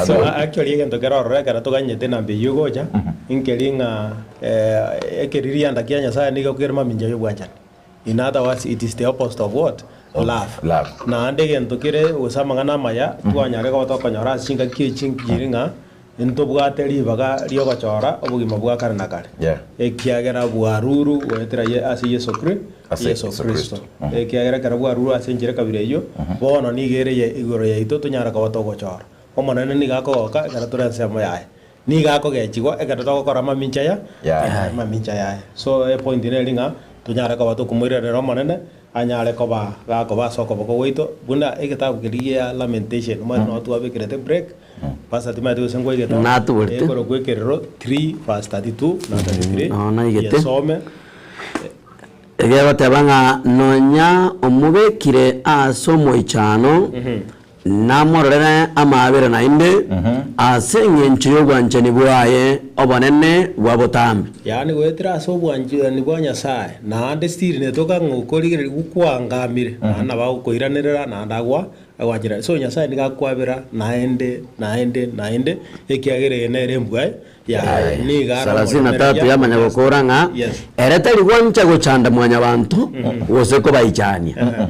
So actually egento kero ororo ekero toganyete enamba eywo egocha, nkeri ng'a eh, ekeririanda kia Nyasaye nigo kere mamincha ya obwanchani. In other words, it is the opposite of what? Love. Love. Naende egento kere gose amang'ana amaya, twanyare koba tokonyora ase chingaki echi nchiri ng'a, ntobwate ribaga riogochora obogima bwa kare na kare. Yeah. Ekiagera bwaruru goetera ye ase Yeso Kri Ase Yeso Yeso Kristo. Kristo. Ekiagera ekero bwarurwe ase enchera ekabira eywo, bono nigo ere ye igoro yaito tonyare koba togochora. Omonene nigo akogoka ekero tore ensemo yaye. Nigo akogechigwa ekero togokora amamincha ya Yaye. amamincha yaye. So epoint neri ng'a tonyare koba tokomoirerera omonene, anyare koba gakoba ase okoboko gwaito, buna egetabu keria gia Lamentation, omanyete nabo twabekerete break, Pastor timanyeti gose nkwaigete Natuborete. ekorokwa ekerero 3 verse 32 na 33 No, naigete. yesome. Egegoteba ng'a nonya omobekire ase omoichano, namororere amaabera naende, ase eng'encho y'obwanchani bwaye obonene bwa botambe. Yaani goetera ase obwanchani bwa Nyasaye, naende still netoka ng'a okorigereria gokwangamire, naende nabo agokoiranerera naende agwa agwancherera. So Nyasaye nigo akwabera naende naende naende, ekiagera eye nere embwa yaye, nigo are Sarasini na tatu omoremereria. yamanya gokora ng'a Yes. ere tari gwancha gochanda mwanyabanto gose kobaichania.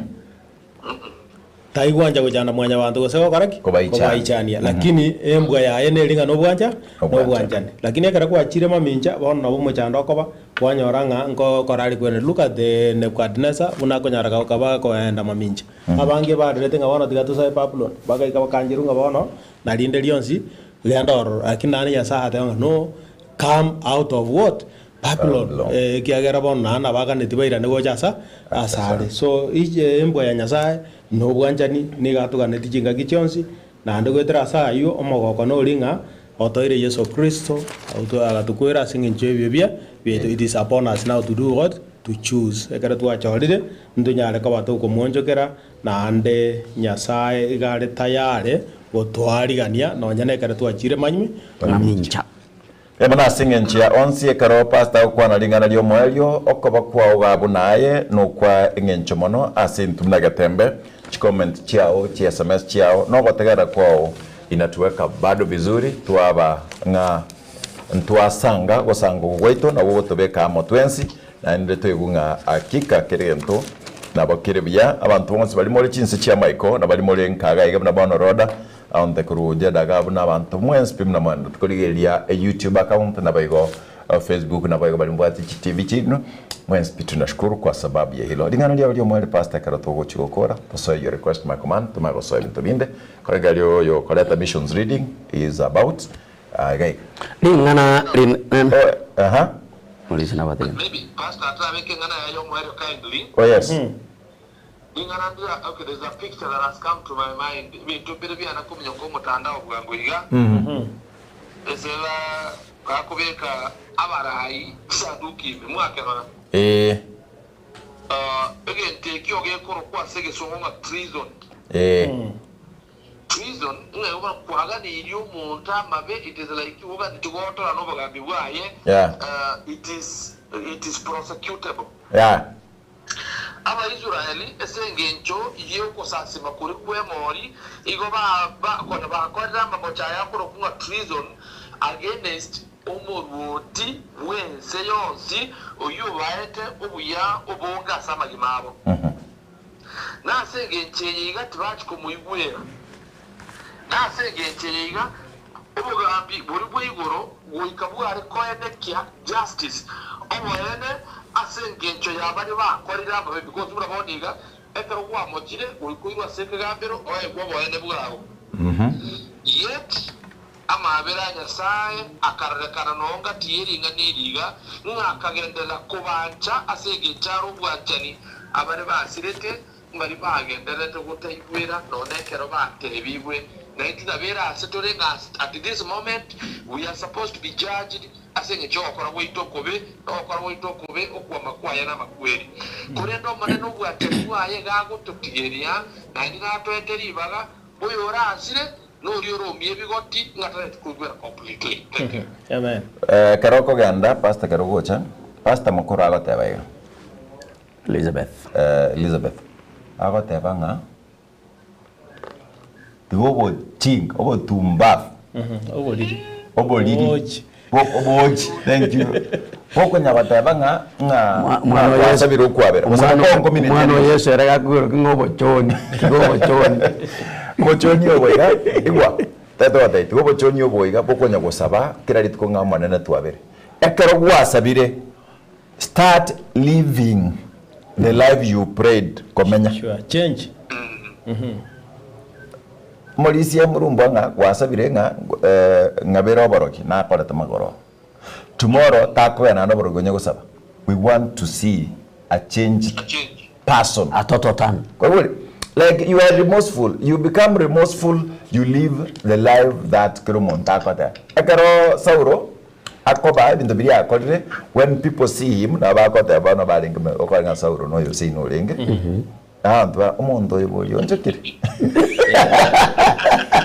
Taigwancha gochanda mwanyabanto gose gokora ki? Kobaichania. Kobaichania. Lakini embwa yaye neri ng'a nobwancha Nobwanchani. nobwanchani. Lakini ekero gwachire mamincha bono nabo omochando okoba kwanyora ng'a nkokora aria kwene. Look at the Nebuchadnezzar buna akonyara kaba koenda mamincha. Abange barerete ng'a bono tiga tosae Babylon bagaika bakancherwa ng'a bono narinde rionsi genda ororo. Lakini naende Nyasaye ateba ng'a no come out of what? Babylon, Babylon. eh, ekiagera bono naende nabaganeti bairane gocha asa asare. So each embwa ya Nyasaye na obwanchani nigo atoganeti chingaki chionsi, naende goetera ase aywo omogoko nori ng'a otoire Yeso Kristo agatokwera ase eng'encho y'ebibe bia biaito. It is upon us now to do what? To choose. Ekero twachorire, ntonyare koba tokomwonchokera, naende Nyasaye iga are tayare gotoarigania nonya nekero twachire manywe Mamincha. Emo nase engencho ya onsi ekero pastor agokwana ring'ana ri'omoerio, okoba kwao iga buna aye nokwa eng'encho mono ase intwe buna getembe, chicomment chiao, chi sms chiao, na ogotegerera kwao inatuweka bado vizuri twaba ng'a ntwasanga gosanga oko gwaito nabo gotobeka amo twensi naende toigwe ng'a hakika kera egento nabo kere buya. Abanto bonsi baria more chinse chi'amaiko na baria more nka iga iga buna bono Rhoda, Aonte korwa Jeddah iga buna abanto mwensi pi buna mwaendete korigereria YouTube account naboigo Facebook naboigo baria mbwate chi TV chiaino mwensi pi tunashukuru kwa sababu ya hilo. Ring'ana riao ri'omoerio Pastor ekero togochia gokora tosoe your request my command tomanye gosoa ebinto binde koreng'ana riria oyo okoreta missions reading is about iga iga. Ring'ana rin Oh, aha. Morisi nabatebi. Maybe pastor atarabeka eng'ana yaye y'omoerio kindly. Oh yes. Ring'ana ndire, okay, there's a picture that has come to my mind, ebinto mbire biana kominyoka omotandao bwango iga, ase ba bakobeka abarai chisanduki ime, mwakerora? Ee. Ah, egento ekio gekorokwa ase egesongo ng'a treason. Ee. Treason, ng'a igo bono kwaganeirie omonto amabe, it is like oganeti gotora na obogambi bwaye, Yeah. ah, it is, it is prosecutable. Yeah. Abaisraeli ase engencho y'ogosasima koria kw'emori, igo konya bakorire amamocho aya akorokwa ng'a treason against omorwoti bw'ense yonsi, oyio obaete obuya obonge ase amagima abo. Na ase engencho eye iga tibachia komoigwera. Na ase engencho eye iga obogambi boria bwa igoro goika bware koenekia justice, oboene, ase engencho ya baria bakorire amabe, because buna bono iga ekero gwamochire goika oirwe ase ekegambero oegwe oboene bwao. Yet amaabera a Nyasae akarorekana nongati ye ring'ana eri iga, ng'a akagenderera kobancha ase engencho are obwanchani abare basirete Mbaria bagendererete gotaigwera nonya ekero batebigwe, na intwe nabere aase tore ng'a at this moment we are supposed to be judged ase engencho y'ogokora gwaito okobe, na ogokora gwaito okobe okwama kwaye namakweri. Korende Omonene obwanchani bwaye iga agototigeria, naende natoete ribaga, oyorasire noria oromie ebigoti ng'a tareti koigwera completely. Thank you. Amen. Ekero okogenda, pastor ekero ogocha, pastor mokoro agoteba iga. Elizabeth. Elizabeth agoteba ng'a tiga obochinga, obotumbafu, Oboriri. oboriri, Obochi. bo- obochi, thank you, bokonya goteba ng'a ng'a Mwa- mwana o Yesu- gwasabire okwabera, gose Omwana kongo minute omwana o ende. Yesu ere gakogera ng'a obochoni, tiga obochoni. Obochoni obo iga, igwa, tata ogotebia tiga obochoni obo iga bokonya gosaba kera rituko ng'a Omonene twabere. Ekero gwasabire, Start living the life you prayed komenya. Sure. Change. Morisia morumbwa ng'a gwasabire ng'a ng'abere oborogi nakorete magoro. Tomorrow takogenda naende oborogi onye gosaba. We want to see a changed person. A total turn. Kwaigure? Like you are remorseful, you become remorseful, you live the life that kera omonto akoteba. Ekero Saulo Akobaa ebinto biria akorire, when people see him, nabo bagoteba bono barenge me okore ng'a Saulo noyo seino orenge, na abanto ba omonto oyo boria onchokire.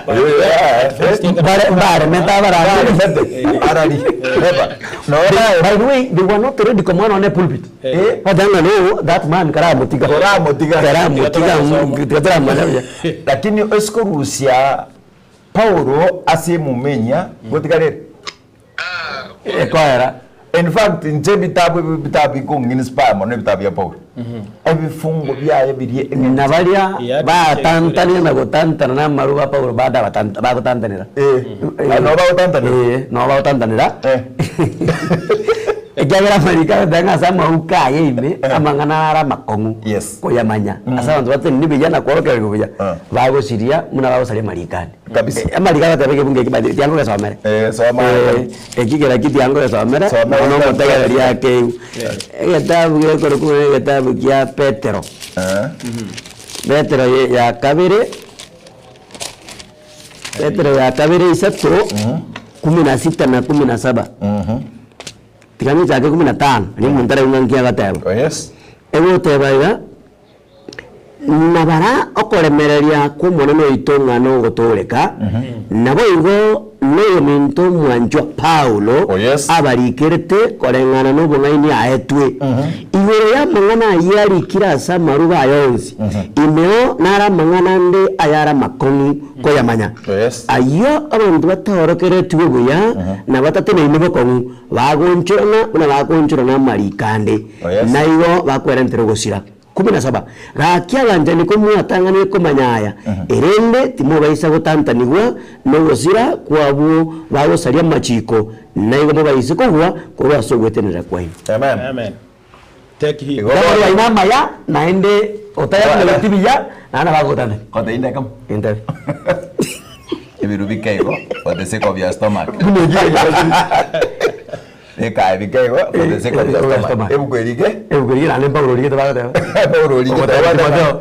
Oyo oyo eh, Bare- mbaremete abarande. baremete, arari, never. Noro naye- By the way, they were not ready komwana one pulpit. Eh. Bateba ng'a no, that man karamotiga. Koramotiga. Karamotiga, tiga toramanya buya. Lakini ase korusia Paulo ase emuma enyia, gotiga rere. Ekoera. In fact, inche ebitabu ebi ebitabu bikong'inspire mono ebitabu bia Paulo. Ebifungo biaye biria eng'encho. Na baria Yeah, batantanire na gotantana na amaru ba Paulo bada batanta- bagotantanera. Eh. Ah, nabo bagotantanera? Eh, nabo bagotantanera. Eh. Ekiagera amariko agoteba ng'a ase amauko aye ime, amang'ana are amakong'u Yes. koyamanya, ase abanto batenenire buya na kworokererigwa buya, bagosiria buna bagosaria amariko ande. Kabisa. Eh, amariko agoteba ekebugu eki but tiangogesomera. Eh, soma. Eh, eki kera ki tiangogesomera, Soma bono getabu omotegereria akeigwe. Egetabu gekorokwa buna egetabu kia Petero. Eh. Petero ye- ya kabere. Petero ya kabere isato, kumi na sita na kumi na saba. Tiga nchake kumi na tano, riria omonto araigwe ng'a nki agoteba. Oh, yes. Egoteba iga, Na bara okoremereria kw'Omonene oito ng'a nogotooreka, naboigo noyominto omwanchwa Paulo Oh, yes. abarikerete koreng'ana nobong'aini aetwe. Igoro y'amang'ana ayio arikire ase amaruba aye onsi, imeo nare amang'ana ande ayare amakong'u koyamanya, Yes. ayio abanto bataorokeretigwe buya na batateneine bokong'u, bagoonchorana buna bagoonchorana amariko ande, Oh, yes. na igo bakwerentera ogosira. 17 Gaki abanchani komwatang'anire komanya aya, erende timobaisa gotantanigwa nogosira kw'abwo bagosaria amachiko, na igo mobaise kogwa korwa ase ogwetenenera kwaino. Amen. Amen. Take heed. Igo- Ekero baino amaya, naende otayakunegeti buya, naende nabo bagotantania. Kote inde kamo. Entebe. Ebiru bike igo for the sake of your stomach. Buna ekio Bikae bike igo for the sake of your Of your stomach. stomach. Ebuku erike. Ebuku riria naende Paulo origete bagoteba. Paulo origete. Ogoteba Timotheo.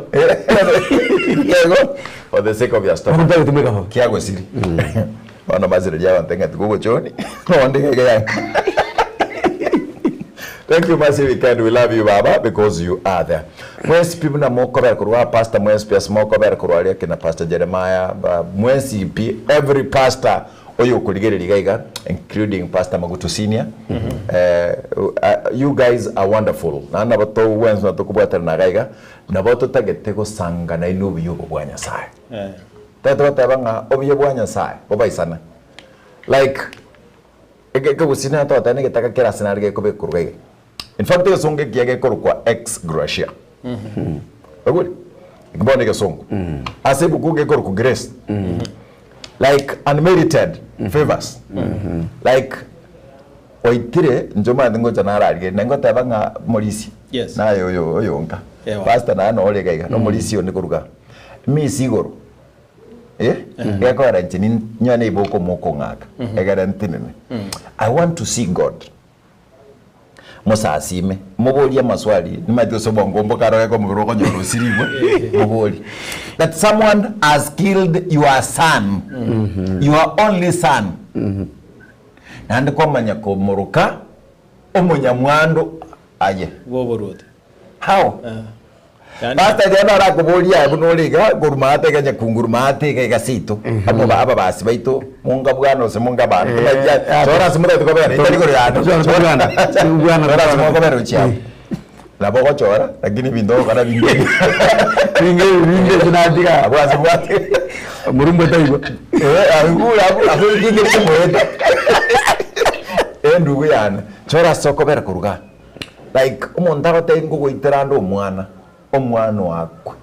Bike igo for the sake of your stomach. Bono ntagotumeka bobe. Kiagosiri. Bono masireria abanto ng'a tigogochoni. Nonde iga ya. Thank you Mercy Weekend. We love you Baba because you are there. Mwensi pi buna mokobera korwa Pastor mwensi pi ase mokobera korwa aria kina Pastor Jeremiah ba mwensi pi every pastor oyo okorigereria iga iga including Pastor Maguto Senior. Eh, you guys are wonderful. Naende nabo togwensi buna tokobwaterana iga iga nabo totagete gosanga nainwe obuya obo bwa Nyasaye. Eh. Totagete goteba ng'a obuya bwa Nyasaye bobaisane like eke ekegusii nere togoteba na egetaka kere ase nare gekobekwa korwa iga. In fact egesongo ekiya gekorokwa ex gratia. Oigure? Eki bono egesongo. Ase ebuku gekorokwa grace. Like unmerited favors. Like oitire inche omanyete ngocha nararigereria naye ngoteba ng'a morisia Yes. naye oyo oyonka. Ewa. Pastor naye nore iga iga, nomorisia onde koruga emisi igoro. Eh? Gekogera inche ninyone iboko mokong'aka egere ntenene. I want to see God. Mosasime, moborie amaswali, nimanyete gose obongo mbokaroge komobere okonyora osirigwe, moborie. That someone has killed your son, your only son. Naende kwamanya komoroka omonyamwando aye. Bw'oboruoti. How? Yaani- Pastor riria narakoborie aye buna ore iga korwa maate iga nyakunguru maate iga iga seito amo ba ababasi baito monga bwana gose monga abanto Eh, Baria- ah, chora ase motagete kobera itari igoro yane Chora ase bwana. Bwana Chora ase mokobera gochia abwo. Nabo ogochora lakini ebinto ogokora binge Binge binge sinatiga. Abwo ase bwate Omorumbo taigwa. Eh, aigure abwo abwo ekinge kimoete endugu yane chora ase okobera korwa igaa. Like omonto agotebia nkogoitera ande omwana, omwana oakwe.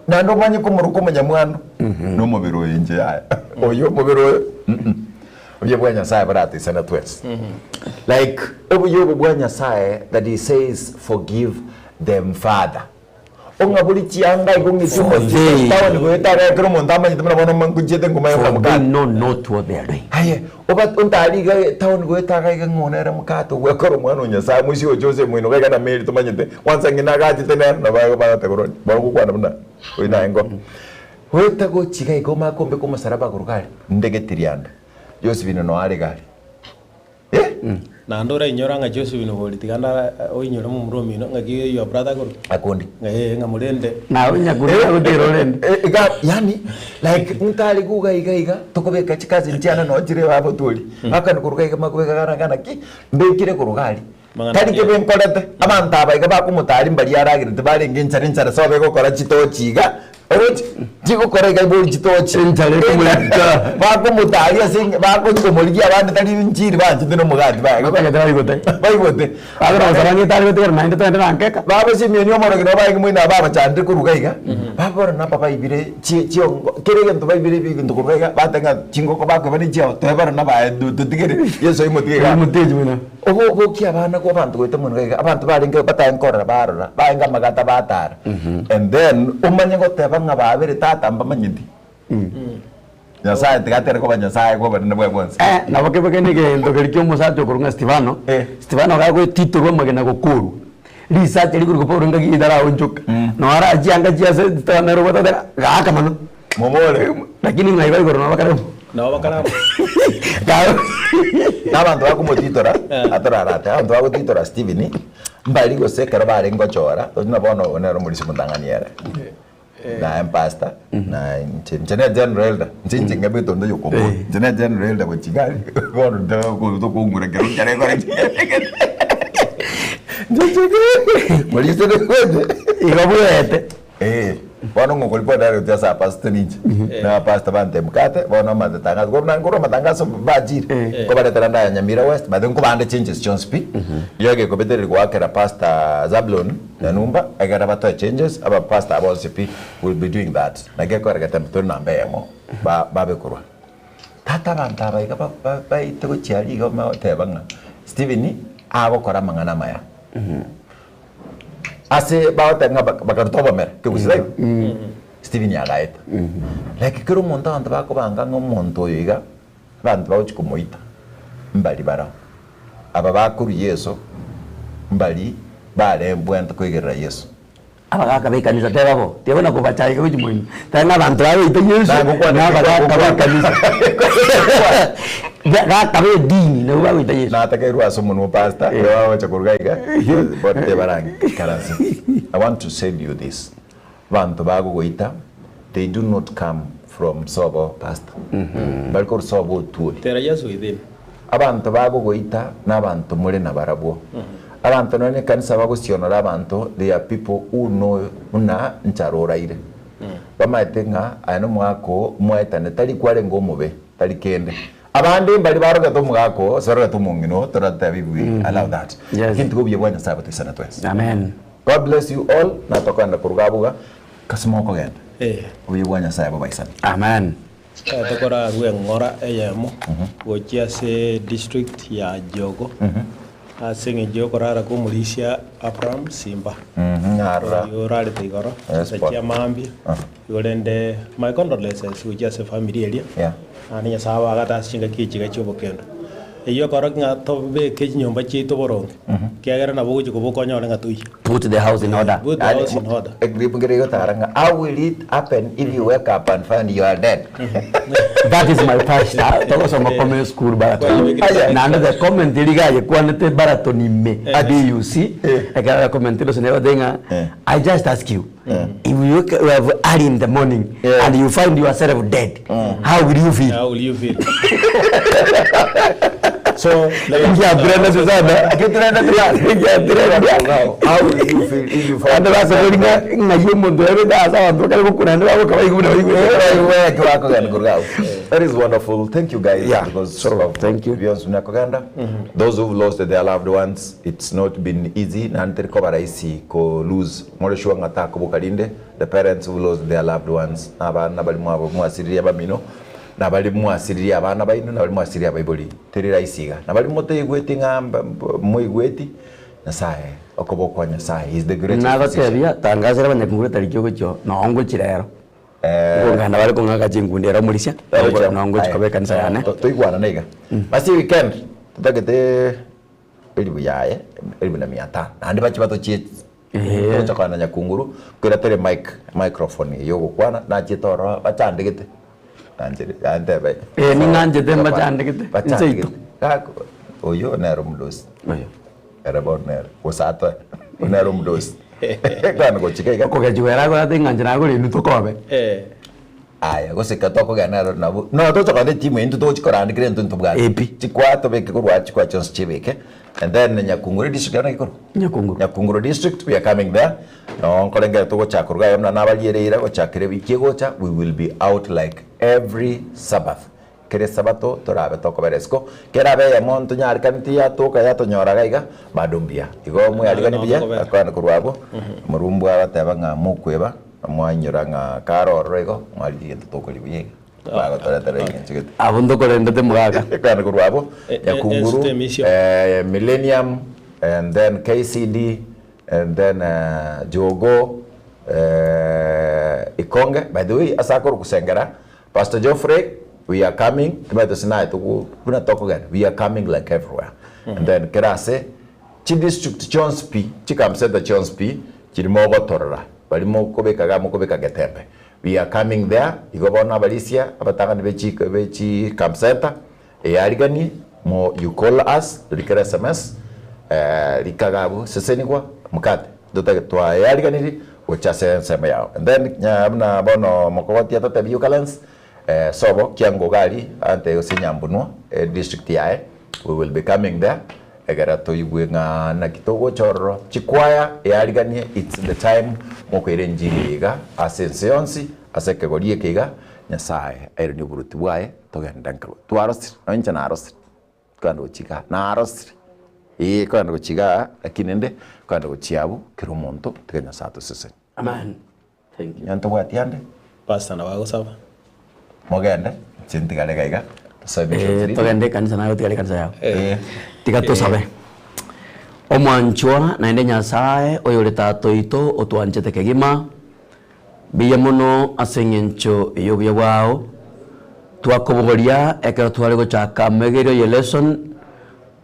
Naende omanye komoroka omonyamwando, na omobere oyo inche yaya, oyo omobere oyo mm obuya bwa Nyasaye boratoisane twensi. Like obuya obo bwa Nyasaye that he says forgive them father. Ong'abori chianga igo ng'iti For they- town goeta iga ekero omonto amanyete buna bono nkochiete ngoma ya For they omokate. know not what they are doing. Aye, oba ontari iga etown goeta iga iga ng'a onere mokate ogwekora omwana o Nyasaye moisia oyo Jose moino iga iga na Mary tomanyete, kwanza ng'ina agachete nere nabo bagoteba korwa bono gokwana buna oyio naye ngo. Goeta gochia iga iga omanye kombeka omosaraba korwa iga aria, ndegetirie ande, Josephine noo are iga aria. Eh! Naende orainyore ng'a Josephine bori tiga nda oinyore momura omino ng'aki your brother korwa Akondi. ng'a ee ng'a morende. Nawe nyakundi nagotigera orende. Eh, iga yani like ntari guga iga iga tokobeka chikazi chiane noo chire iga abotwori bakani koruga iga makobeka gana gana ki mbekire koruga aria Mang'ana tari ki? kebe nkorete abanto aba iga bakomotari mbaria aragerete barenge enchara enchara sobe gokora chitochi iga. Oroche chigokora iga ibori chitoche. Enchara ekomorita. Bakomotaria ase eng bakonya komorigia abande tari nchiri banchete na omogati baye. Batagete baigote. Baigote. Bagera gosaba ng'a etari gotigara naende togende na nkeka. Baba Simioni omorogi nabo baye moino aba abachandire korwa iga iga, babora naba baibire chi chiongo kera egento baibire ebinto korwa iga bateba ng'a chingoko bakoeba ne chiao toe barabwo aye totigere Yeso oimotige igaa. Oimotige moino. Obo obokia abana kwa abanto goeta mono iga, abanto barenge batari korora barora, barenge amagata batara. And then omanye goteba ng'a babere tata mbamanyeti. Nyasaye tiga atere koba Nyasaye bwa obonene bwaye bwonsi. Eh, nabo kebe kende egento keria kia omosacha okorwa ng'a Stefano, Eh. Stefano gagoetitorwa amagena gokorwa, risacha rikorwa Paulo ngaki ritaraonchoka, noo arachianga chiase Stefano ere obwate goteba gaaka mono. Momore. Lakini ng'a iga igoro nabo bakare amo. Nabo bakare amo. Na abanto bakomotitora, atorarate, abanto bagotitora Stephen, mbari gose ekero barenge gochora, buna bono oyo nere omorisia omotang'ani ere, naye mpastor, na inche inche ne general elder, inche inche ng'ebete onde oyokomoa, inche ne general elder gochia iga aria, bono ntogo tokong'ura ekero nchara ekore ki? Inche inche morisia nobwate. Igo bwete. Ee, bono ng'okori kwa direct ase apastor ninche, na abapastor bante emkate, bono amatangazo, korwa nare nkorwa amatangazo bachire, nkobaretera ndaya Nyamira West, by the way nkobande changes chionsi pi, rirorio gekobetereria goakera Pastor Zablon Nyanumba, egere batoe changes, abapastor aba bonsi pi will be doing that, naki ekogera getembe tore namba eyemo, ba babe korwa. Tata abanto aba iga ba ba baete gochia aria iga omanye goteba ng'a Stephen agokora amang'ana amaya. Ase bagoteba ng'a bak- bakaruta obomera, kegusii taibo? Stephen agaeta. Like kera omonto abanto bakobanga ng'a omonto oyo iga, abanto bagochia komoita, mbari barabwo. Aba bakorwa Yeso, mbari barembwente koigerera Yeso. Abagaka b'ekanisa teba bo, teba na kobachaika gochia moino, teba ng'a abanto bagoita Yeso, Nagokwana na abagaka b'ekanisa. Gaka b'edini nabwo bagoita Yeso. Natakeirwe ase omonwa o pastor, ekero bagocha koruga iga, bono tebarankaranse. I want to send you this, abanto bagogoita, they do not come from sobo pastor, mbari korwa sobo otuoni. Tera Yesu within. Abanto bagogoita nabanto more nabarabwo. Abanto nonya nekanisa bagosionora abanto they are people who know buna nchara oraire. Bamaete ng'a aye nomogaka oo mwaetane tari kwarenge omobe tari kende. Abande mbari barogete omogaka oo gose barogete omong'ina oo toratebi we allow that. Yes. Lakini tiga obuya bwa Nyasaye botoisane twensi. Amen. God bless you all na tokogenda koruga abwo iga kasi mokogenda. Eh. Obuya bwa Nyasaye bobaisane. Amen. Tokorarue eng'ora eyemo gochia ase district ya Jogoo, ase eng'encho y'okorara kw'omorisia Abraham Simba, Narora. oyio orarete igoro Yes, chinsa bono. chia mambia. Igo rende my condolences gochia ase efamiri eria, Yeah. naende Nyasae abagate ase chingaki echi iga chi'obokendo. Eyio ekorokia ng'a tobeke chinyomba chiaito boronge, ekiagera nabo ogochia koba okonyore ng'a toiyo. Put the house in order. Put the house in order. Egrip ngere igotara ng'a how will it happen if you wake up and find you are dead? That is my pastor. Togosoma kome school Baraton. Aya. Naende the comment eri iga ayekwanete Baraton ime BUC ekero are comment gose nere goteba ng'a Eh. I just ask you if you wake up early in the morning Eh. and you find yourself dead how will you feel? How will you feel? so Ngiatrenda sana. Ngiatrenda. How will you feel if you find Naende basabori ng'a ng'ai omonto oebete ase abanto bakare gokuna naende bagoka baigwe buna baigwete. That is wonderful. Thank you guys. Yeah. Because So, of thank you. Beyonce Nakoganda. Those who've lost their loved ones, it's not been easy. Nantiri koba rahisi ko lose. More sure ng'a takoboka rinde. The parents who lost their loved ones. Abana bari mwabo mwasiririe abamino. Na bari mwasiririe abana baino na bari mwasiririe abaibori. Teri rahisi iga. Na bari moteigweti ng'a mba- mb- moigweti. Nyasaye, okoboko kwa Nyasaye. He is the greatest physician. Nagotebia tangasera abanyakunguru tariki ogochia noo ngochia rero. Okong'ana bare kong'aka chinkundi ero omorisia, noo ngochia koba ekanisa yane. Toigwanane iga. Basi weekend totagete elibu yaye elibu na mia tano naende bache batochie togocha kogenda nyakunguru nkoira tore mic microphone eye yogokwana nachiete ororo bachandegete nanchere yantebe Eh, ning'anchete mbachandegete, inse aito. bachandegete Gako oyo nere omodosi Oyo. ere bono nere gose atoe oyo nere omodosi kwana gochika iga Okogechigwa ere akorete ng'a inche nakorendwe tokobe. Eh. Aya, gose ekero tokogenda nero nabo, nonya tocha kogenda etimu eyio intwe togochi koranda kera intwe ntobwate. Epi. Chikwa tobeke korwa chikwa chionsi chibeke. And then Nyakunguru district naki ekorokwa? Nyakunguru. Nyakunguru district we are coming there. Noo nkorengere togochaka korwa iga buna nabariere eira gochakera ewiki egocha we will be out like every Sabbath. Kera esabato torabe tokobera isiko, kerabe eyemo ntonyarekaneti yatoka yatonyora iga iga bado mbuya. Igo mweariganie buya akwane korwa abwo, Omorumbu agateba ng'a mokweba, mwainyora ng'a kare ororo igo mwarigia egento tokoria buya iga. Bagotoretera engencho gete. Abwo ntokorendete mogaka. Ekwana korwa abwo, Nyakunguru, Ensemo isio. Millennium, and then KCD, and then Jogoo, Ikonge. By the way, ase akorwa Sengera, Pastor Geoffrey, we are coming, timanyete gose naye togo buna tokogenda, we are coming like everywhere. And then kera ase chidistrict chionsi pi, chicamp centre chionsi pi, chiri mogotorora, baria mokobeka igaa mokobeka Getembe, we are coming there, igo bono abarisia, abatang'ani be chi be chicamp centre, Eyariganie mo you call us rikere sms rika iga abwo sesenigwa mokate totagete twayariganirie gocha ase ensemo yao and then nya buna bono mokogoti atotebie Eucalens sobo kiango iga aria ante gose Nyambunwa edistrict yaye we will be coming there egera toigwe ng'a naki togocha ororo chikwaya eyariganie it's the time mokoira enjiri eye iga ase ense yonsi ase ekegori eke iga Nyasaye airanie oboruoti bwaye. Togende nkarwa. Twarosire, nonya inche narosire, kogenda gochia igaa, narosire, eh, kogenda gochia igaa, lakini rende, kogenda gochia abwo, kera omonto, tiga Nyasaye atosesenie. Amen. Thank you. Onye ntobwati ande? Pastor nabo agosaba. Mogende, inche ntigare iga iga, tosabe Bishop Eh, Frida. togende ekanisa naye otigare ekanisa yao. Eh. Tiga tosabe. Omwanchwa naende Nyasaye oyore Tata oito otwanchete kegima, Mbuya mono ase engencho y'obuya bwao. Twakobogoria ekero tware gochaka amegerio ye lesson,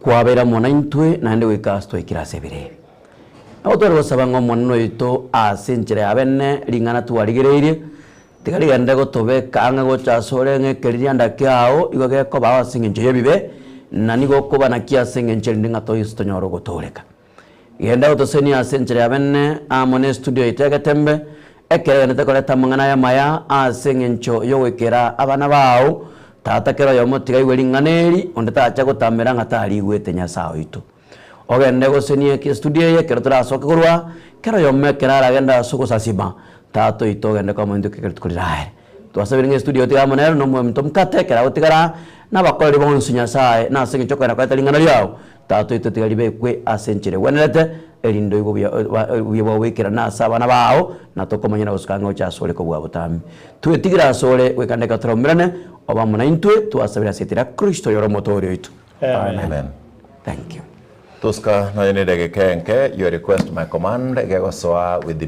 kwabeire amo naintwe naende goika ase twaikire ase ebiro ebi. Nabo tware gosaba ng'a Omonene oito ase enchera ya bene ring'ana twarigereirie, tiga rigende gotobeka ang'e gocha asore ng'a ekeririanda kiao igo gekobao ase engencho y'ebibe, na nigo okoba naki ase engencho erinde ng'a toise tonyore ogotooreka. Genda otosenie ase enchera ya bene amo nestudio yaito y'egetembe, ekero egenderete koreta amang'ana aya amaya ase engencho y'ogoikera abana bao. Tata kera oyomo tiga aigwe ring'ana eri, onde tacha gotamera ng'a tarigwete Nyasae oito. Ogende gosenie estudio eye ekero torasoke korwa, kera oyomo ekero aragende ase ogosasima, Tata oito ogende komointo ki ekero rituko riraere. Twasabire ng'a estudio tiga amo nero na omominto omokate ekero agotigara, na abakoreri bonsi Nyasae, na ase engencho okogenda koreta ring'ana riao, Tata oito tiga ribekwe ase enchera egwenerete, erinde oigwe obuya obuya bwao boikerane ase abana bao, na tokomanya na gosuka ang'e gocha asore kobua botambe. Twetigire asore goika ndeka toraumerane, obe amo naintwe, twasabire ase erieta ria Kristo oyore Omotoori oito. Amen. Amen. Thank you. Tuska nonya ne edageka enke, your request my command, egegosoa with.